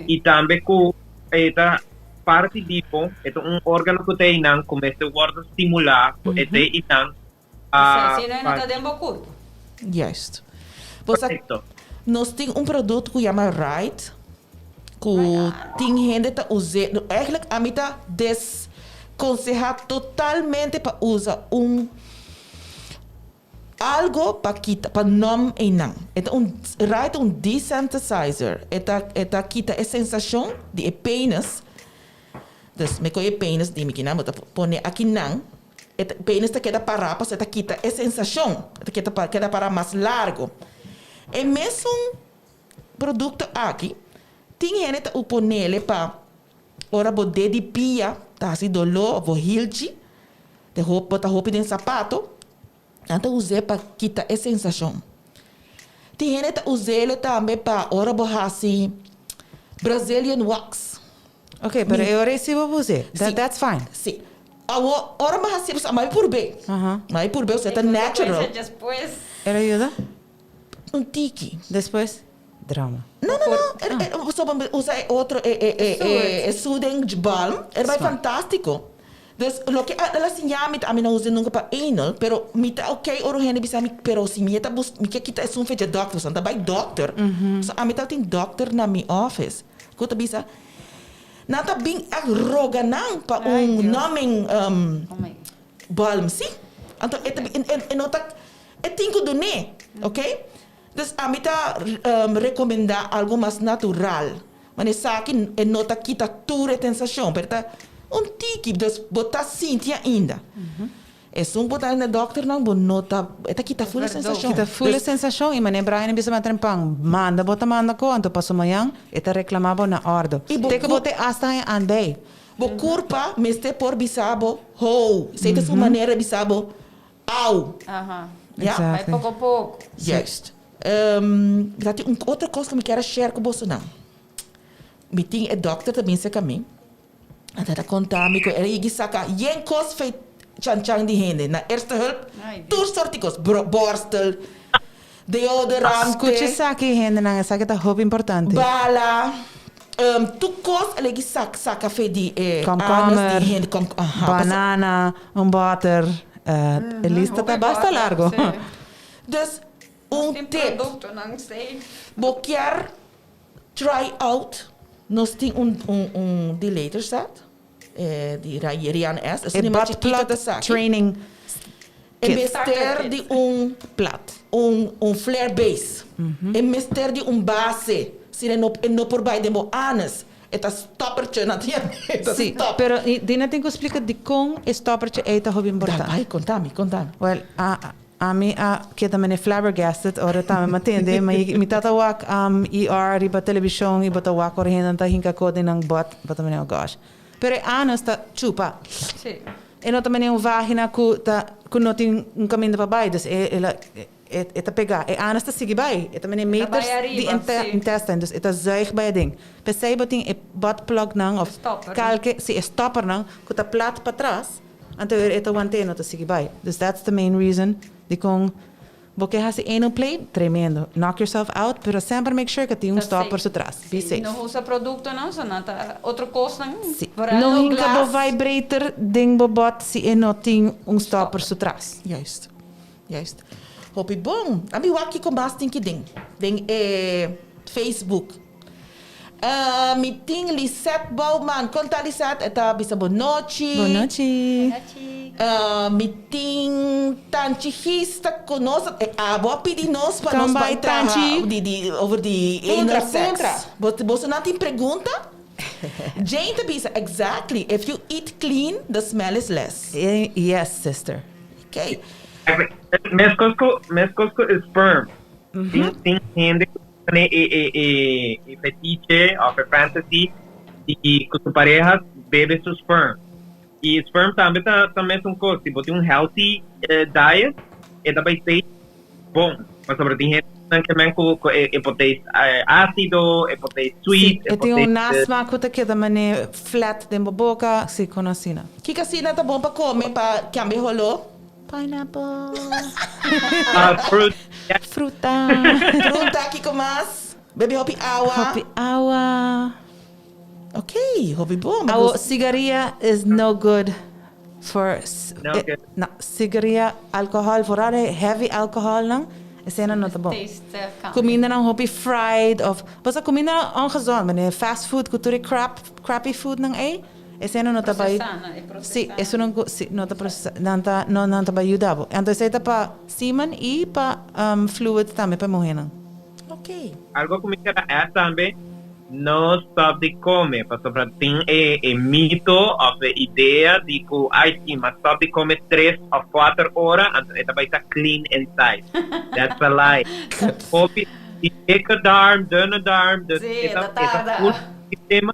y tambe cu e ta parti di bo, e ta un organo cu ta eynan cu mester wordo stimula cu e ta eynan pa. Si no e no ta den bo curpo. Juist. Bo sa nos tin un producto cu yama Ride cu tin hende ta use, eigenlijk ami ta desconseha totalmente pa usa un Algo pa kita, pa numb einan. E ta un, Rai ta un desensitizer. E ta, e ta kita e sensashon di e penis. Dus mi kohe e penis di mi kinan, bo ta pone akinan. E ta, penis ta keda pará pasobra e ta kita e sensashon. E ta keda, keda pará mas largo. E mesun produkto aki, tin hende ta uponele pa ora bo ded di pia ta hasi doló òf bo hilchi, te hop, bo ta hopi den sapato. Nan ta us'é pa kita e sensashon. Tin hende ta us'é tambe pa ora bo hasi Brazilian wax. Ok, pero e ora ei si bo us'é. That, that's fine. Si. Awor, ora mi hasi, pasobra mi a purb'é. Mi a purb'é, pasobra e ta natural. Despues. El a yuda? Un tiki. Despues? Drama. No, no, no. Pasobra mi usa e otro, e, e, e, e, e soothing balm. E bai fantástiko. Dus loke el a siña mi ta ami no usa nunca pa anal, pero mi ta ok ora un hende bisa mi, pero si mi e ta bus mi ke kita esun fecha dokter, pasobra mi ta bai dokter, so ami ta tin dokter na mi office ku ta bisa nan ta bin a roga nan pa un numbing balm si, anto e ta e no ta e tin ku dun'é ok. Dus ami ta recomenda algo mas natural. Mane esaki e no ta kita tur e tensashon, pero ta un tiki, dus bo ta sinti ainda. Esun bo ta na dokternan bo no ta, e ta kita ful e sensashon. Kita ful e sensashon y mane Brian a bisa m'a trempan, manda bo ta manda ko, anto paso mañan e ta reclama bo na ordo. Te ku bo te hasta haña aanbei. Bo curpa mester por bisa bo, ho, esei ta su manera di bisa bo, Au! Aha. Ja. Bai poko poko. Juist. Mi ta tin un otro kos ku mi kier a share ku bosonan. Mi tin e dokter ta bin serka mi, a ta konta mi ku el a yegi saka yen kos fei chan chan di hende na eerste hulp, tur sort di kos, borstel, deodorante. Skucha esaki hendenan, esaki ta hopi importante. Bala, tur kos el a yegi saka fei di e anus di hende. Komkommer, banana, un boter. E lista ta basta largo. Dus un tip, bo kier try out, nos tin un un dilator set di Rian S. E butt plug training kit. E mester di un plat, un flare base. E mester di un base, si e no por bai den bo anus. E ta stoppertje na tin e ta Sí, stop. pero Dina tin ku splika dikon e stoppertje ei ta hopi importante. Dal bai, konta mi, konta mi. Well, a ami a keda mene flabbergasted ora tambe mi a tende, ma mi tata wak ER riba televishon i bo ta wak ora hendenan ta hinka kos den nan butt, bo ta mene oh gosh. Pero e anus ta chupa. Sí. E no ta mene un vagina ku ta ku no tin un kaminda pa bai, dus e e E e ta pegá. E anus ta sigui bai. E ta mene meters di intestine. Dus e ta zuig bai aden. P'esei bo tin e butt plugnan of kalke, si e stoppernan ku ta plat patras, anto e ta want'é e no ta sigui bai. Dus that's the main reason dikon bo ke hasi anal play, tremendo. Knock yourself out, pero semper make sure ku tin un stopper su tras. Be safe. No usa produktonan, so nan ta otro kosnan. Si. No hinka bo vibrator den bo butt si e no tin un stopper su tras. Juist. Juist. Hopi bon. A mi wak kiko mas tin ki den. Den e Facebook. Mi tin Lisette Bouwman. Kon ta Lisette? E ta bisa bon nochi. Bon nochi. Mi tin Tanchi Gis ta ku nos. Abo a pidi nos pa nos bai traha di di over di anal sex. Boso nan tin pregunta? Jane ta bisa exactly if you eat clean the smell is less. Yes sister. Okay. Meskos ku meskos ku e sperm. Tin tin hende ku tene e e e e fetiche of e fantasy di ku su pareha bebe su sperm. I sperm tambe ta ta mesun kos. Si bo tin un healthy diet e ta bai taste bon. Pasobra tin hendenan ke men ku ku e por taste ácido, e por taste sweet, Si, e e por tin un taste. nasma ku ta keda mane flat den bo boka, si, kono asina. Kiko asina ta bon pa kome pa kambia holó? Pineapple. Fruit. Fruta. Fruta, kiko mas? Bebe hopi awa. Hopi awa. Ok, hopi bon. Awo, sigaria is no good for. No good. No, sigaria, alcohol, vooral e heavy alcohol nan, eseinan no ta bon. Cumindanan hopi fried of, bo sa cumindanan ongezond, manera fast food cu tur e crap, crappy food nan ey, eseinan no ta bay. Si, esunnan cu, si, no ta procesa, nan ta, no, nan ta bay yuda bo. Anto esey ta pa semen y pa fluid tambe pa e muhernan. Ok. Algo cu mi kier a add tambe, No stop di come, pasobra tin e e mito of e idea di cu ay si m'a stop di come tres of cuater ora anto e ta bay ta clean inside. That's a lie. Hopi di dikke darm, dunne darm, dus Sí, e ta ta e ta tarda. full sistema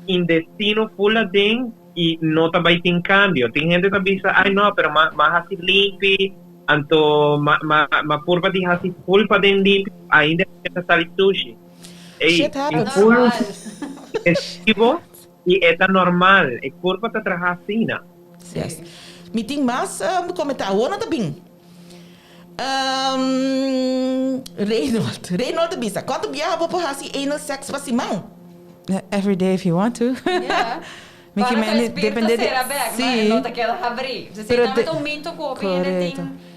intestino full aden y no ta bay tin cambio. Tin hende ta bisa ay no pero m'a m'a haci limpi anto m'a m'a m'a purba di haci full paden limpi ainda e ta sali sushi. Ey, Shit happens. tin full digestivo y e ta normal. E curpa ta traha asina. Yes. Mi tin mas comentario. Awor no ta bin. Reynold. Reynold ta bisa, Cuanto biaha bo por haci anal sex pa siman? Every day if you want to. Yeah. Mi Para ke ku men espiritu depende di sera bek, no? sí. E no ta keda habrí. Dus Pero esei tambe de ta un mito ku hopi hende Korekto. tin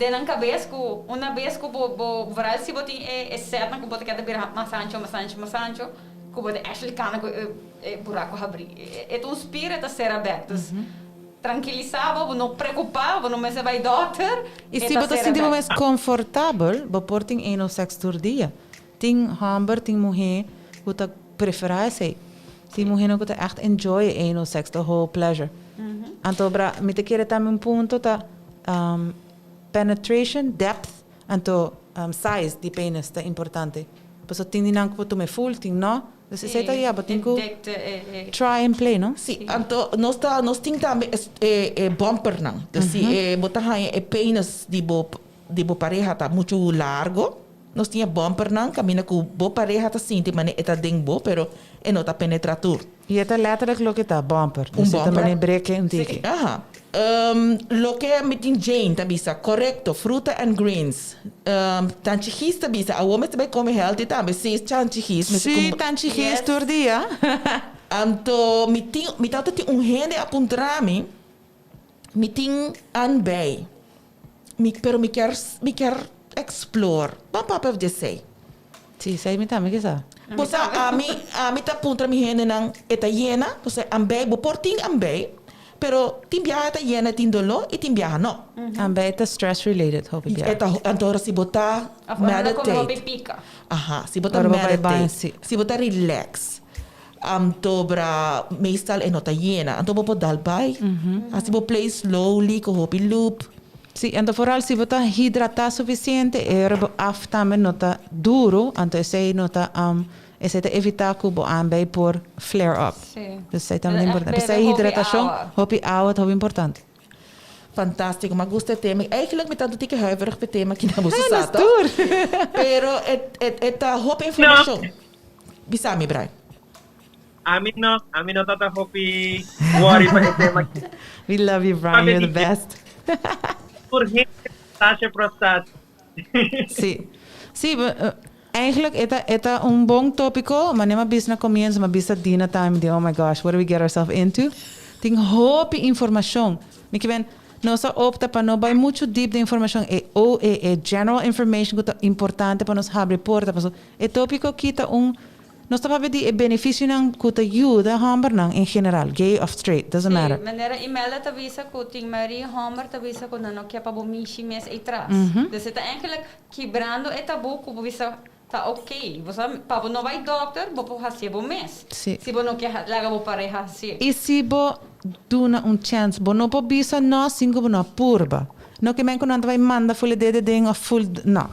den nan kabes ku una bes ku bo bo vooral si bo tin e e setnan ku bo ta keda bira mas ancho, mas ancho, mas ancho, ku bo ta actually kana ku e e buraku habrí. E ta un spier e ta sera bek. Dus trankilisá bo, bo no preokupá, bo no mester bai dòkter, I e si ta bo ta sera sinti bo bek. mes konfortabel, bo por tin anal sèks tur dia. Tin hòmber, tin muhé ku ta preferá esei. Tin muhénan ku ta ègt enjoy e anal sex, the whole pleasure. Anto bra, mi ta kere tambe un punto ta penetration, depth, anto size di penis ta importante. Pasobra tin di nan ku por tuma e full, tin no. Dus esei ta ya, bo tin ku try and play, no? Sí, anto nos ta, nos tin tambe e e bumpernan. Dus si e bo ta haña e penis di bo di bo pareha ta muchu largo, Nos tin e bumpernan caminda cu bo pareha ta sinti manera e ta den bo, pero e no ta penetra tur. Y e ta letterlijk loke ta, bumper. Un Dus e ta bumper. manera breke un tiki. Aha. Loke mi tin Jane ta bisa, corecto, fruta and greens. Tanchi Gis ta bisa, awor mester bay come healthy tambe. Si, Tanchi Gis, mester Si, come. Tanchi Gis Yes. tur dia. Anto mi tin, mi tabata tin un hende a puntra mi, mi tin aanbei. Mi, pero mi kier, mi kier explore. Ban papia di esei. Sí, esei mi tambe ke sa. Bo sa, ami, ami ta puntra mi hendenan, e ta yena? Bo sa, ambei, bo por tin ambei, pero tin biaha e ta yena e tin doló i tin biaha no. Ambei ta stress related hopi biaha. E ta, anto ora si bo ta Of ora bo ta come hopi meditate. pica. Aha, si bo ta Ora bo bai baño, meditate, si. si bo ta relax, Anto bra meestal e no ta yena. Anto bo por dal bai. Hasi bo play slowly ku hopi loop. Sí, anto vooral si bo ta hidratá sufisiente e ora bo af tambe no ta duru, anto esei no ta esei ta evitá ku bo aanbei por flare up. Sí. Dus esei tambe ta Echt importante. bebe P'esei hopi hidratashon, awa. hopi awa ta hopi importante. Fantástiko, m'a gusta e tema. Eigenlijk mi tantu tiki huiverig p'e tema ki na boso Ah, sa nos toch? tur. Pero e e e ta hopi informashon. Bisa mi, Brian. Ami no, ami no ta ta hopi worry pa e tema aki. We love you, Brian, you're the best. Tur hende massage prostat. Sí. Sí, eigenlijk e ta, e ta un bon tópiko, ma ne m'a bisa na komienso, m'a bisa Dina tambe, mi di, oh my gosh, what did we get ourselves into? Tin hopi informashon. Mi ke ben, nos a opta pa no bai muchu deep den informashon, e o e e general information ku ta importante pa nos habri porta, pasobra e tópiko aki ta un. Nos ta papia di e beneficionan cu ta yuda hombernan en general, gay of straight, doesn't Sí, matter. manera Imelda ta bisa cu tin mayoria homber ta bisa cu nan no kier pa bo mishi mes ey tras. Dus e ta eigenlijk kibrando e taboe cu bo bisa ta ok. Bo sa, pa bo no bay dokter, bo por hacié bo mes. Sí. Si bo no kier laga bo pareha hacié. Y si bo duna un chance, bo no por bisa no sin cu bo no a purba. No ke men cu nan ta bay manda ful e dede den of ful, no.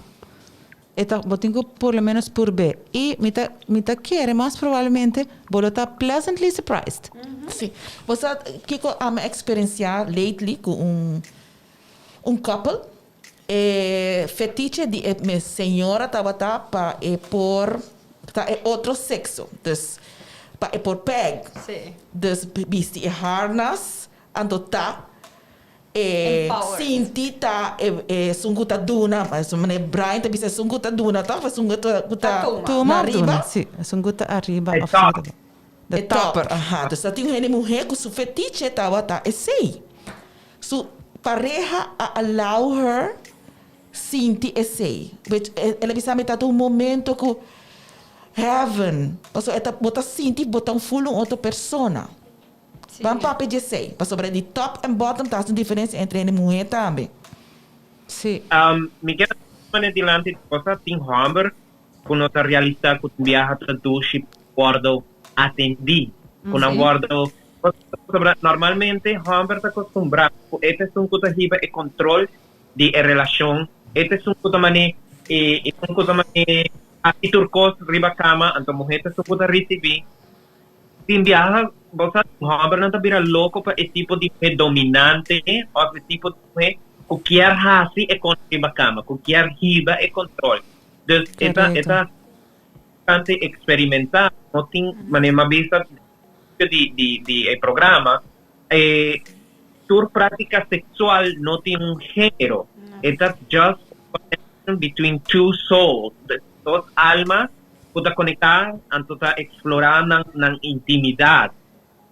E ta, bo tin ku por lo menos purb'é. I mi ta, mi ta kere mas probablemente bo lo ta pleasantly surprised. Sí. Bo sa kiko ami a eksperensiá lately ku un un couple? E fetiche di e mi señora tabata pa e por ta e otro sekso. Dus pa e por peg. Sí. Dus bisti e harnas anto ta E sinti ta esun ku ta duna, esun manera Brian ta bisa esun ku ta duna tòg of esun ku ta Tuma ariba? duna, si, esun ku ta ariba E of esun ku top. ta The E top, topper. aha. Dus ta tin un hende muhé ku su fetiche tabata esei. Su pareha a allow her sinti esei. Which el a bisa mi ta ta un momento ku heaven, pasobra e ta bo ta sinti bo ta ful un otro persona. Ban papia di esei, pasobra di top en bottom ta hasi un diferensia entre hende muhé tambe. Sí. Mi kier pone dilanti di cosa, tin hòmber ku no ta realisá ku tin biaha ta dushi wòrdu atendí, ku nan wòrdu, pasobra normalmente hòmber ta kostumbrá ku e ta esun ku ta hiba e kontrol di e relashon, e ta esun ku ta man'é, e esun ku ta man'é hasi tur kos riba kama, anto muhé ta esun ku ta risibí. Tin biaha bo sa tin hòmbernan ta bira loko pa e tipo di muhé dominante òf e tipo di muhé ku kier hasi e kos riba kama, ku kier hiba e kontrol. Dus e ta e ta bastante eksperimentá. No tin manera mi a bisa di di di e programa e tur práktika seksual no tin un género. E ta just connection between two souls, dos alma ku ta konektá anto ta eksplorá nan nan intimidat.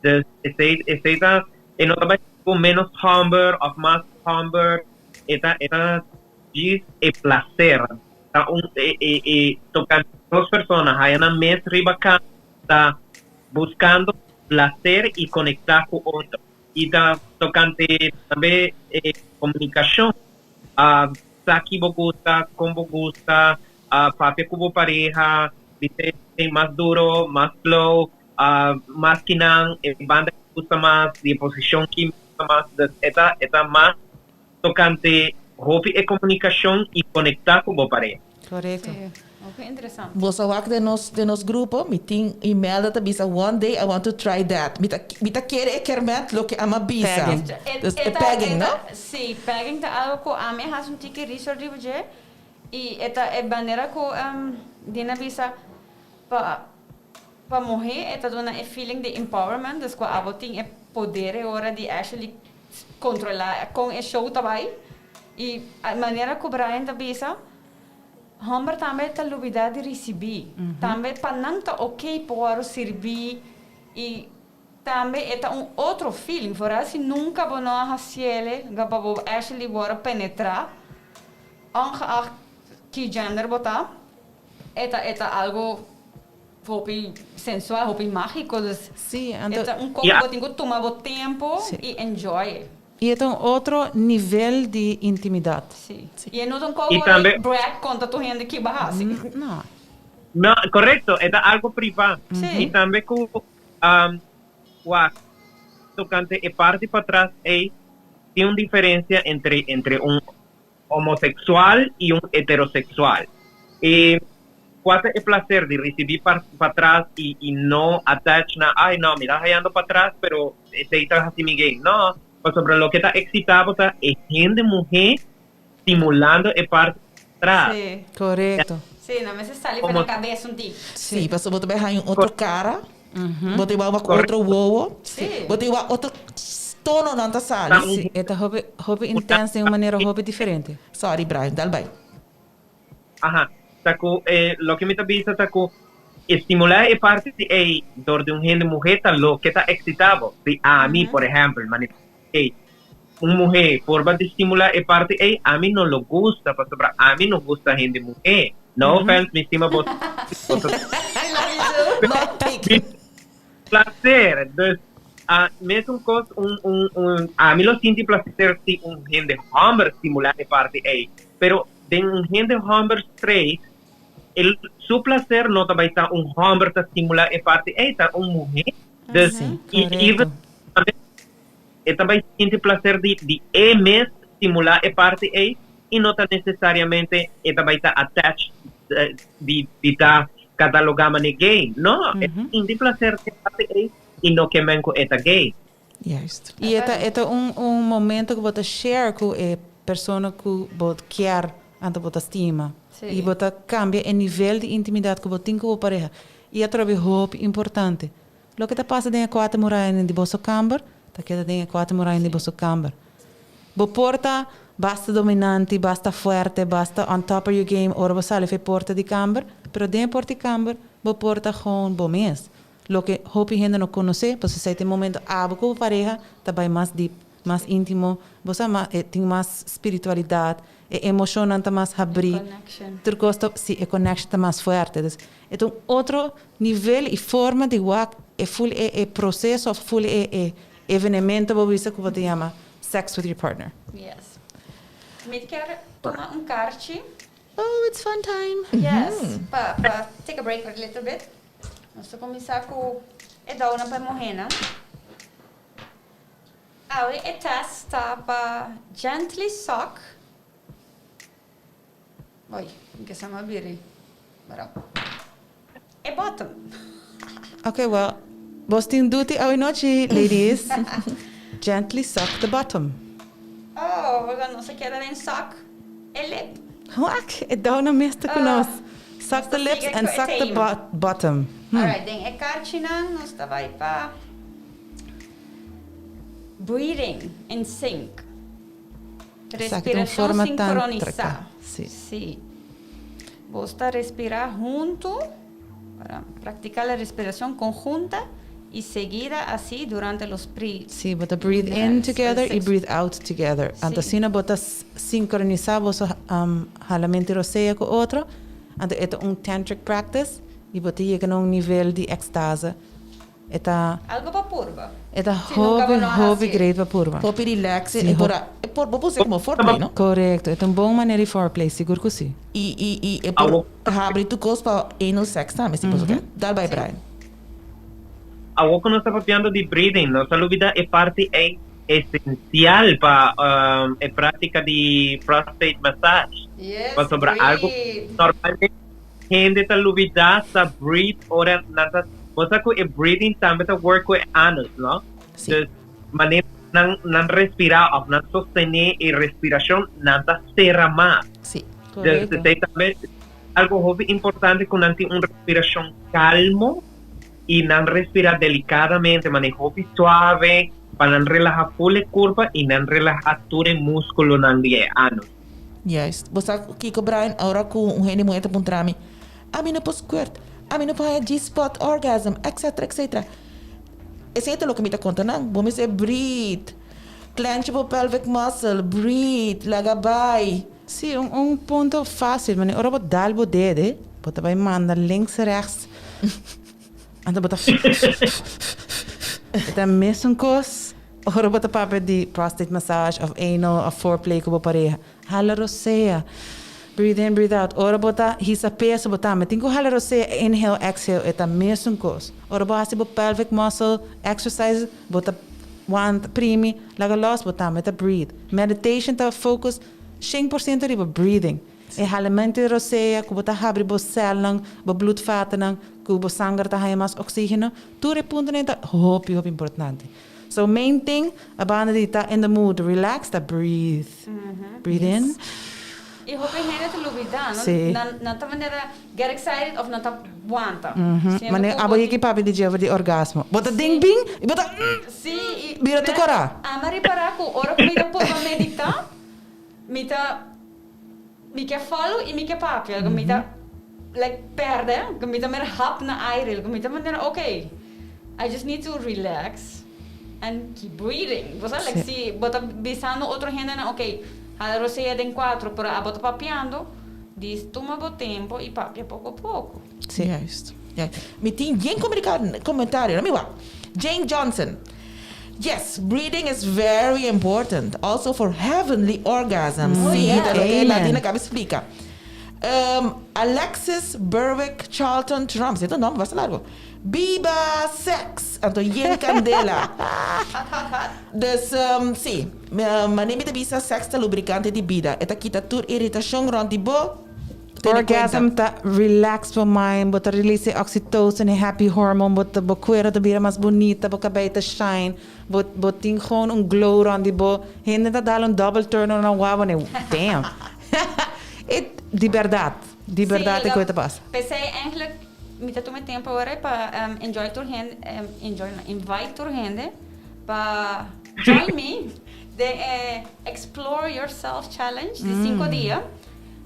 Dus esei esei ta e no ta bai ku ménos hòmber òf mas hòmber, e ta e ta djis e plaser. Ta un e e e tokante dos persona haya nan mes riba kama ta buskando plaser i konektá ku otro. I ta tokante tambe e komunikashon. Sa ki bo gusta, kon bo gusta, papia ku bo pareha, bis'é mas duro, mas slow, mas ki nan, e banda ki gusta mas, di e posishon ki gusta mas. Dus e ta e ta mas tokante hopi e komunikashon i konektá ku bo pareha. Korekto. Hopi interesante. Bo sa wak den nos den nos grupo mi tin Imelda ta bisa one day I want to try that mi ta mi ta kere e kermèt loke ama bisa. Pegging. Dus e pegging no? Si, pegging ta algo ku ami a hasi un tiki research riba dje i e ta e manera ku Dina bisa pa pa muhé e ta duna e feeling di empowerment dus ku abo tin e poder e ora di actually kontrolá kon e show ta bai i manera ku Brian ta bisa Homber tambe ta lubida di ricibi. Tambe pa nan ta ok pa wòrdu sirbi y tambe e ta un otro feeling. Vooral si nunca bo no a haciele nga pa bo actually wòrdu penetra, ongeacht ki gender bo ta, e ta e ta algo hopi sensual, hopi magico. Dus Sí, e anto. ta un cos cu bo tin cu tuma bo tempo y enjoy it. I e ta un otro nivel di intimidat. Sí. I e no ta un I koubo tambe. di brag konta tur hende ki bo a hasi. No. No, korekto, e ta algo privá. Sí. I tambe ku wak tokante e parti patras ei tin un diferensia entre entre un homosexual i un heterosexual. E kua ta e placer di ricibi patras i i no attach na ay no mi ta hayando patras pero esey ta haci mi gay. No, pasobra loke ta excita bo ta e hende muhe stimulando e parti patras. Sí. Corecto. Sí, no mester sali for nan cabes un tiki. Sí, pasobra bo ta bay haña un otro cara. Bo ta iba wak otro wowo. Bo ta iba otro tononan ta sali. Sí, e ta hopi, hopi intens den un manera hopi diferente. Sorry Brian, dal bai. Aha, ta ku e loke mi ta bisa ta ku estimulá e parti ei dor di un hende muhé ta loke ta eksitá bo. Si ami, por ehèmpel, mane ei, un muhé purba di stimulá e parti ei, ami no lo gusta pasobra ami no gusta hende muhé. No offense, mi stima boso, boso. I love you too. Not taken. Placer. Dus, mesun cos un ami lo sinti placer si un hende homber stimula e parti ey. Pero den un hende homber straight, el su placer no ta bay ta un homber ta stimula e parti ey, ta un muhe. Dus, y even e ta bay sinti placer di e mes stimula e parti ey y no ta necesariamente e ta bay ta attached di ta cataloga mane gay. No, e ta sinti placer di e parti ey y no ke men cu e ta gay. Juist. Y e ta un momento cu bo ta share cu e persona cu bo kier, anto bo ta stima. Y bo ta cambia e nivel di intimidad cu bo tin cu bo pareha. Y atrobe hopi importante. Loke ta pasa den e cuater muraya di boso camber, ta keda den e cuater muraya di boso camber. Bo por ta basta dominante, basta fuerte, basta on top of your game, ora bo sali for di porta di camber, pero den porta di camber, bo por ta gewoon bo mes. Loke hopi hende no conoce, pasobra esey tin momento abo cu pareha, ta bay mas deep, mas intimo, bo sa tin mas spiritualidad, e emocionnan ta mas habri. Connection. Tur cos ta, si, e connection ta mas fuerte. Dus, e ta un otro nivel y forma di wak e full e proceso of full e evenemento, bo bisa cu bo ta yama sex with your partner. Yes. Mi kier tuma un carchi. Oh, it's fun time. Yes. Pa take a break for a little bit. Nos ta cuminsa cu e downan pa muhe. Awe e test ta pa gently suck. Oi, cu sama biri. Pero e bottom. Okay, well, boso tin duty awe nochi, ladies. Gently suck the bottom. Oh, nos a keda den suck e lip. Wak, e downa mes ta cu nos. Suck the lips and suck the bottom. Alright, den e carchinan nos ta bay pa breathing in sync. Exacto, un Respiracion forma sincronisa. tántrica. Si. Si. Bo ta respira hunto pa practica e respiracion conhunta y seguida asina durante los pri Si, bo ta breathe in together y breathe out together. Anto asina bo ta sincronisa bo halamento di rosea cu otro. Anto e ta un tantric practice y bo ta yega na un nivel di extase. E ta Algo pa purba. E ta Si nunca hopi bo no hopi haci. Great pa purba. Hopi relax e por bo pone como foreplay, no? Correcto, e ta un bon manera di foreplay, sigur cu si. Y e por habri tur cos pa anal sex tambe, si bo kier. Dal bay, Brian. Awor cu nos ta papiando di breathing, nos a lubida e parti ey esencial pa e practica di prostate massage. Pasobra algo Breathe. Normalmente hende ta lubida ta breathe ora nan ta, bo sa cu e breathing tambe ta work cu e anus, no? Si. Dus manera nan respira of nan sostene e respiracion, nan ta cera mas. Dus esey tambe algo hopi importante, cu nan tin un respiracion calmo y nan respira delicadamente, manera hopi suave, pa nan relaha full e curpa y nan relaha tur e musculonan di e anus. Juist. Bo sa kiko, Brian, ora cu un hende muhe ta puntra mi, "Ami no por squirt, ami no por haya G-spot orgasm," etc., etc. Esey ta loke mi ta conta nan. Bo mester breathe. Clench bo pelvic muscle, breathe, laga bay. Si, un punto facil, maar ora bo dal bo dede, bo ta bay manda links, rechts, anto bo ta e ta mesun cos ora bo ta papia di prostate massage of anal of foreplay cu bo pareha. Hala rosea. Breathe in, breathe out. Ora bo ta hisa peso, bo tambe tin cu hala rosea, inhale, exhale, e ta mesun cos. Ora bo haci bo pelvic muscle exercise, bo ta wanta, primi, laga los, bo tambe ta breathe. Meditation ta focus 100% riba breathing. E halamento di rosea, cu bo ta habri bo celnan, bo bloedvatennan, cu bo sanger ta haya mas oxigeno, tur e puntonan ta hopi, hopi importante. So main thing, a banda di ta in the mood, relax, ta breathe. Breathe in. Y hopi hende ta lubida, no? Si. Nan ta manera get excited of nan ta wanta. Manera abo yeki papia di dje over di orgasmo. Bo ta ding bing, y bo ta Si, y bira tu cora. Ami a ripara cu ora cu mi ta purba medita, mi ta mi ke follow y mi ke papia, mi ta like perde, mi ta mera hap na aire, mi ta manera, "Okay, I just need to relax and keep breathing." Bo sa, like si bo ta bisando otro hende na, "Okay, hala rosea den cuatro," pero abo ta papiando, dis tuma bo tempo y papia poco poco. Juist. Ja. Mi tin yen comentario. Mi wak. Jane Johnson. Yes, breathing is very important. Also for heavenly orgasm. Sí, yes. dat is Amen. Nadine acaba explica. Alexis Berwick Charlton Trump. Esey ta un nomber basta largo. Biba sex! Anto yen candela. Dus, sí. Mane mi ta bisa sex ta lubricante di bida. E ta kita tur irritacion rond di bo. Tene Orgasm cuenta. ta relax bo mind, bo ta release e oxytocin, e happy hormone, bo ta bo cuero ta bira mas bunita, bo cabey ta shine, bo bo tin gewoon un glow rond di bo. Hende ta dal un double turn ora nan wak bo ne, damn. E di berdad, di berdad e koe ta pasa. P'esei eigenlijk mi ta tuma e tempo awor pa enjoy tur hende, enjoy no, invite tur hende pa join me den e Explore Yourself Challenge di sinku dia,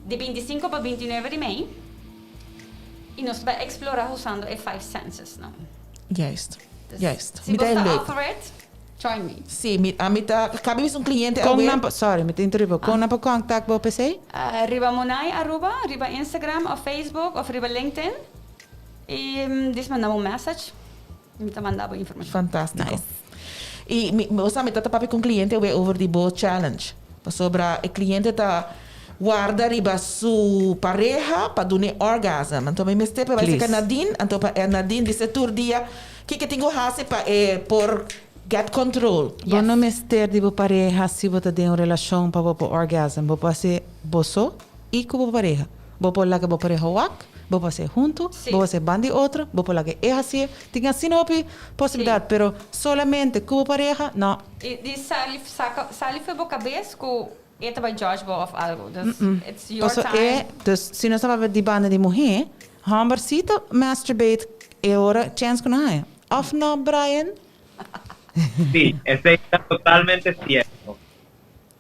di bintisinko pa bintinuebe di mei, i nos ta bai explora usando e five senses nan. Juist, juist. Si Mi bo ta e sta leuk. up for it, join me. Si, mi, ami ta, kabi bisa un cliente Kon awe. nan pa, sorry, mi ta interrumpi. Kon nan por contact bo p'esei? Riba Munay Aruba, riba Instagram of Facebook of riba LinkedIn. I dis manda bo un message, mi ta manda bo informacion. Fantástico. Nice. I mi, bo sa mi ta ta papia ku un cliente awe over di bo challenge. Pasobra e cliente ta warda riba su pareha pa dun'e orgasm. Anto mi mester pa bai Please. seka Nadine, anto pa e Nadine bisa tur dia kiko e tin ku hasi pa e por get control. Bo no mester di bo pareha si bo ta den un relashon pa bo por orgasm. Bo por hasi bo so i ku bo pareha. Bo por laga bo pareha wak, bo por hasié huntu, Sí. bo por hasié ban di otro, bo por laga e hasié. Tin asina hopi posibilidat, Sí. pero solamente ku bo pareha, no. I di sali saka sali for bo kabes ku e ta bai judge bo of algo. Dus it's your Paso time. e, dus si nos ta papia di banda di muhé, hòmber si ta masturbate e ora chèns ku nan haña. Òf no, Brian? Sí, esei ta totalmente sierto.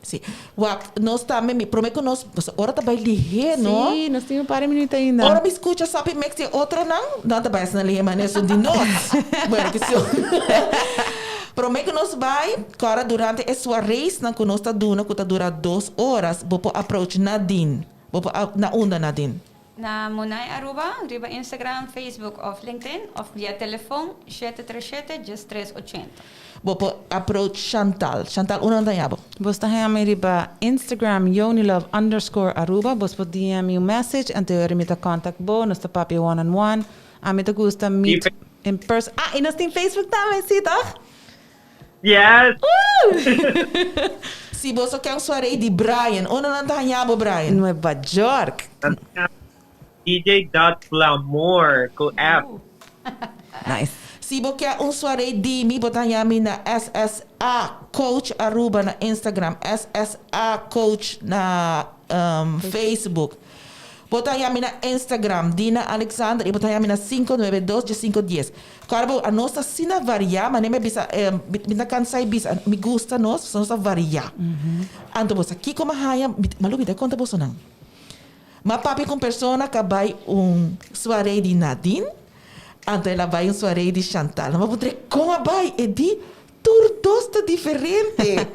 Sí. Wak, nos tambe, mi prome ku nos, pasobra ora ta bai lihé, no? Sí, nos tin un par di minuut ainda. Ora mi skucha Sapi Mix di otronan, nan ta bai asina lihé, ma esun di nos. Bueno, ki sio. Prome ku nos bai, kòrda durante e soireesnan ku nos ta duna, ku ta dura dos oras, bo por approach Nadine. Bo por a, na unda, Nadine? Na Munay Aruba, riba Instagram, Facebook of LinkedIn of via telefon 737 1380. Bo por approach Chantal. Chantal, unda nan ta haña bo? Bos ta haña mi riba Instagram yonilove underscore aruba. Bos por DM mi un message anto ora mi ta contact bo. Nos ta papia one on one. Ami ta gusta meet in person. Ah, y nos tin Facebook tambe, si toch? Yes! Si boso ke un soiree di Brian, unda nan ta haña bo Brian? Nueva York. DJ dot Flamor ku F. Nice. Si bo ke un soiree di mi, bo ta haña mi na SSA Coach Aruba na Instagram, SSA Coach na Facebook. Bo ta haña mi na Instagram, Dina Alexander, i bo ta haña mi na 592 1510. Kòrda bo, anos ta asina variá, manera mi a bisa, mi ta kansa di bisa, mi gusta nos, pasobra nos ta variá. Anto bo sa kiko mi a haña, mi a lubida konta bosonan. Mi a papia ku un persona ku a bai un suaré di Nadine, anto el a bai un suaré di Chantal. Mi a puntra e kon a bai, e di, Tur dos ta diferente.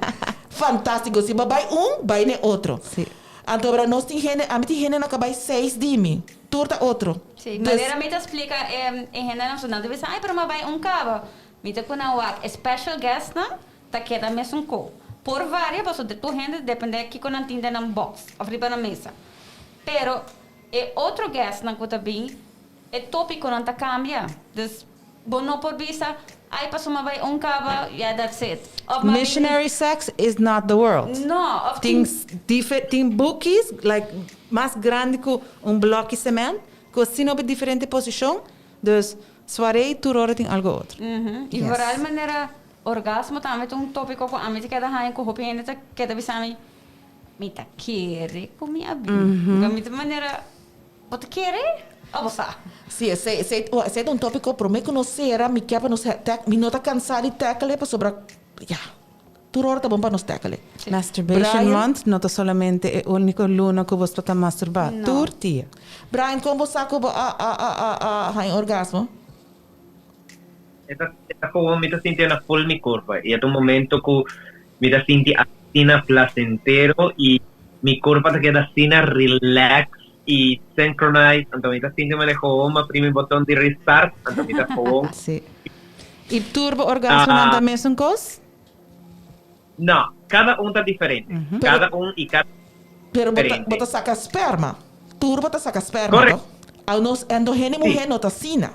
Fantástiko. Si bo bai un, bai n'e otro. Sí. Anto ora nos tin hende, ami tin hendenan ku a bai seis di mi. Tur ta otro. Sí, Dus. manera mi ta splika e e hendenan so nan ta bisa, ay pero mi a bai un kaba. Mi ta ku nan wak e special guestnan ta keda mesun ko. Por varia pasobra tur hende depende kiko nan tin den nan box of riba nan mesa. Pero e otro guestnan ku ta bin E topiconan ta cambia. Dus bo no por bisa, ay pasobra mi a bay un caba, yeah that's it. Of mi a bin. Missionary sex is not the world. No, of Tin tin. dife tin bukis like mas grandi cu un bloki cement cu asina op diferente posicion. Dus soiree tur ora tin algo otro. Y vooral manera orgasmo tambe ta un topico cu ami ta keda haña cu hopi hende ta keda bisa mi, mi ta kere cu mi a bin. Mi ta manera. Bo ta kere o bo sa? Sí, esei, esei, esei ta un tópiko promé ku nos sera, mi ke pa nos tek, mi no ta kansá di tèkele pasobra, ya, tur ora ta bon pa nos tèkele. Sí. Masturbation Brian? Month no ta solamente e úniko luna ku bo ta masturbá, No. tur dia. Brian, kon bo sa ku bo a, a, a, a, a haña orgasmo? E ta, e ta komo mi ta sinti na ful mi kurpa i e ta un momento ku mi ta sinti asina placentero i mi kurpa ta keda asina relax. Y synchronize, anto mi ta sinti manera gewoon m'a primi boton di restart, anto mi ta gewoon. Sí. Y tur bo orgasmonan ta mesun cos? No, cada un ta diferente. Cada un y cada Pero bo ta, diferente. bo ta saca sperma. Tur bo ta saca sperma, Correcto. toch? Al nos endo hende muher no ta asina.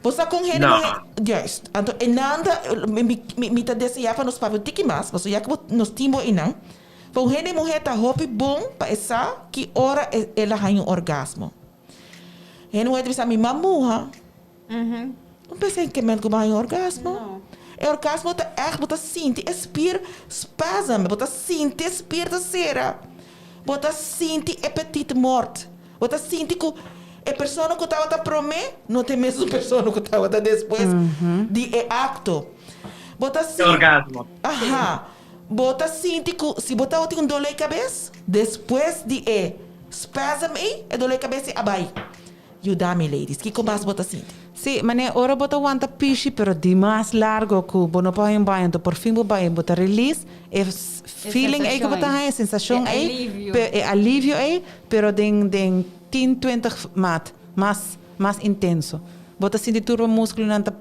Bo sa con hende No. muher, juist. Anto enan ta, mi, mi, mi ta desea pa nos papia un tiki mas, pasobra ya cu bo, nos tin bo einan. Pa un hende muher ta hopi bon pa e sa ki ora e el a haña un orgasmo. Hende muher ta bisa mi m'a muha. No pensa en ke ment ku bo a haña un orgasmo. E orgasmo ta ègt bo ta sinti e spier spasm, bo ta sinti e spier ta sera, bo ta sinti e petit mort, bo ta sinti ku e persona ku tabata promé no ta e mesun persona ku tabata despues di e akto. Bo ta E orgasmo. Aha. Bo ta sinti ku si bo tabatin un doló di kabes, despues di e spasm ei, e doló di kabes ei a bai. Yuda mi, ladies. Kiko mas bo ta sinti? Sí, manera ora bo ta wanta pishi pero dimas largo ku bo no por haña un baño, anto por fin bo bai bo ta release e feeling ei ku bo ta haña, e sensashon ei, e alivio ei, pero den den tin twintig maat mas mas intenso. Bo ta sinti tur bo muskulonan ta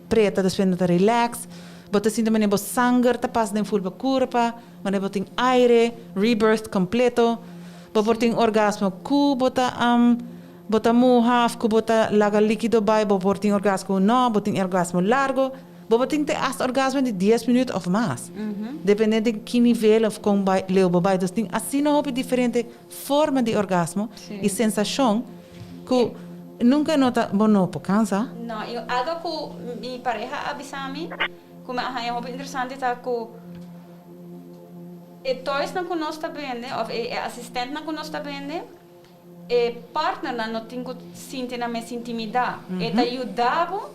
preta despues nan ta relax, bo ta sinti manera bo sanger ta pasa den ful bo kurpa, manera bo tin aire, rebirth completo, bo por tin orgasmo ku bo ta bo ta muha of ku bo ta laga likido bai, bo por tin orgasmo ku no, bo tin orgasmo largo, bo por tin te hasta orgasmo di dies minuut of mas, depende di ki nivel of kon bai leu bo bai, dus tin asina hopi diferente forma di orgasmo y sensacion cu nunca no ta bo no por cansa. No, y algo cu mi pareha a bisa mi cu mi a haña hopi interesante ta cu e toysnan cu nos ta bende of e asistentnan cu nos ta bende e partnernan no tin cu sinti nan mes intimida. E ta yuda bo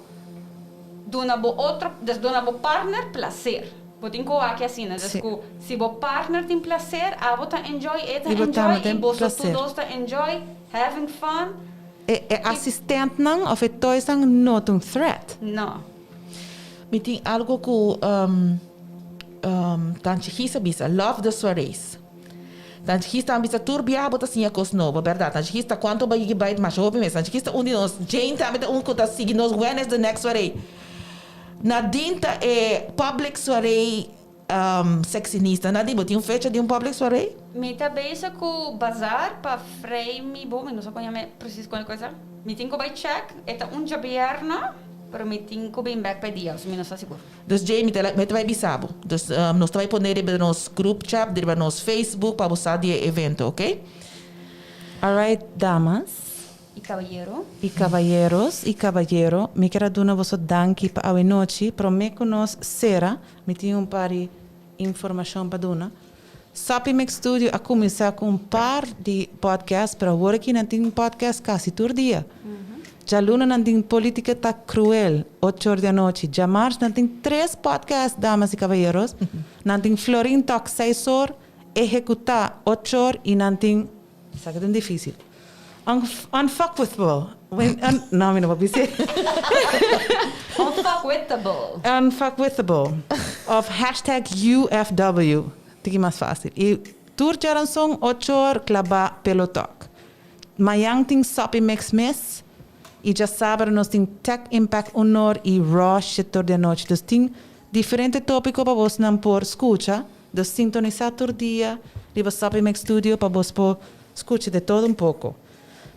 duna bo otro, dus duna bo partner placer. Bo tin ku wak asina, dus ku si bo partner tin placer, abo ta enjoy, e ta enjoy i boso tur dos ta enjoy, having fun. E e asistentnan of e toysnan no ta un threat. No. Mi tin algo ku Tanchi Gis a bisa, love the soirees. Tanchi Gis ta bisa tur biaha bo ta siña kos nobo, bèrdat? Tanchi Gis ta kuantu bo yigi bai masha hopi mes. Tanchi Gis ta un di nos, Jane tambe ta un ku ta sigui nos when is the next soiree. Nadine ta e public soiree sexinista. Nadine, bo tin un fecha di un public soiree? Mi ta bezig ku bazaar pa frei mi bo, mi no sa kon yama precies kon e cosa. Mi tin ku bai check, e ta un djabièrnè, pero mi tin ku bin bek pa e dia, so mi no sa sigur. Dus Jay, mi ta mi ta bai bisa bo. Dus nos ta bai pone riba nos group chat, riba nos Facebook pa bo sa di e evento, ok? Alright damas. Y cabayero. Y cabayeros y cabayero, mi kier a duna boso danki pa awe nochi. Prome cu nos cera, mi tin un par di informacion pa duna. Soppy Mix Studio a cuminsa cu un par di podcast, pero awor aki nan tin podcast casi tur dia. Djaluna nan tin Politica ta Cruel, ocho or di anochi. Djamars nan tin tres podcast, damas y cabayeros. Nan tin Florin Talk seis or, Ehecuta ocho or y nan tin. Esaki ta un dificil. Unfuckwithable. No, mi no por bisa. Unfuckwithable. Unfuckwithable. Of hashtag UFW. Tiki mas facil. Y tur djaranson ocho or claba Pelo Talk. Mayan tin Soppy Mix mes. Y djasabra nos tin Tech Impact un or y Raw Shit tur di anochi. Dus tin diferente topico pa bosnan por scucha. Dus sintonisa tur dia riba Soppy Mix Studio pa bos por scucha de todo un poco.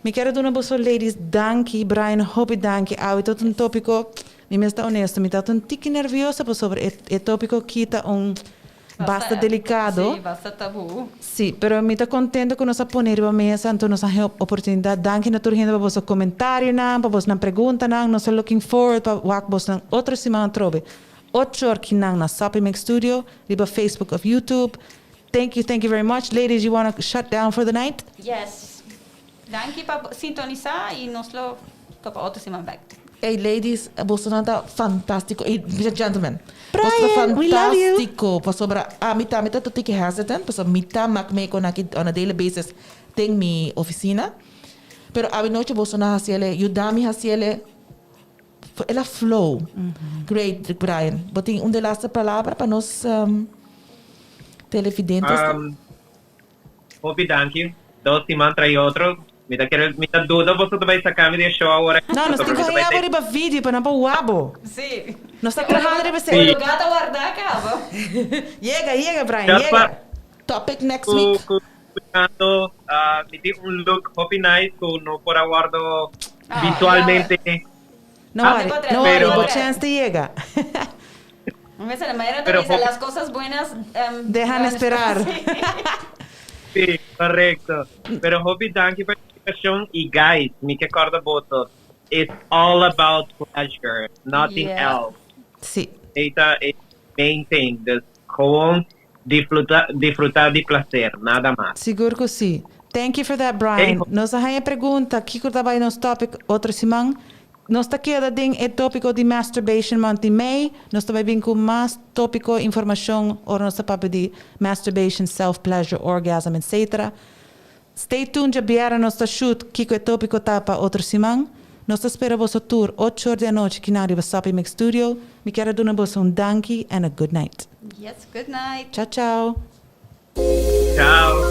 Mi kier a duna boso ladies danki, Brian hopi danki, awe ta un topico, mi mes ta honesto, mi ta un tiki nervioso pasobra e e topico aki ta un basta delicado. Sí, basta tabú. Sí, pero mi ta contento cu nos a pone riba mesa, anto nos a haña oportunidad. Danki na tur hende pa boso comentarionan, pa bosnan preguntanan, nos ta looking forward pa wak bosnan otro siman atrobe. Ocho or kinan na Soppy Mix Studio, riba Facebook of YouTube. Thank you, thank you very much. Ladies, you wanna shut down for the night? Yes. Danki pa sintonisa y nos lo topa otro siman bek. Ey ladies, bosonan ta fantastico. Ey gentlemen, boso ta Brian, we love you. fantastico. Pasobra ami tambe ta tiki hesitant, pasobra mi ta mak mee con aki on a daily basis den mi oficina. Pero awe nochi bosonan haciele, yuda mi haciele. El a flow. Great, Brian. Bo tin un de laatste palabra pa nos televidentes? Hopi danki. 2 siman tras otro. Mi ta kere, mi ta duda boso ta bay saca mi di show awor. No, nos tin cu haya riba video pa nan por wak bo. Si. Nos ta trahando riba E luga ta warda caba. Yega, yega, Brian, Just yega. Topic next week. Cu buscando mi tin un look hopi nice cu no por a wordo Ah, visualmente. No Ah, worry, no worry, bo chance ta yega. Me manera Pero dice, las cosas buenas Dejan esperar. Si, correcto. Pero hopi danki pa e invitacion y guys, mi kier corda boso. It's all about pleasure, nothing else. Esta e main thing. Dus gewoon disfruta, disfruta di placer, nada mas. Sigur cu si. Thank you for that, Brian. Hey. Nos a haya pregunta, kico ta bay nos topic otro siman. Nos ta keda den e topico di masturbation month di mei. Nos ta bay bin cu mas topico, informacion, ora nos ta papia di masturbation, self-pleasure, orgasm, etc. Stay tuned, diabierna nos ta shoot kico e topico ta pa otro siman. Nos ta spera boso tur 8 or di anochi aki na riba Soppy Mix Studio. Mi kier duna boso un danki and a good night. Yes, good night. Ciao, ciao. Ciao.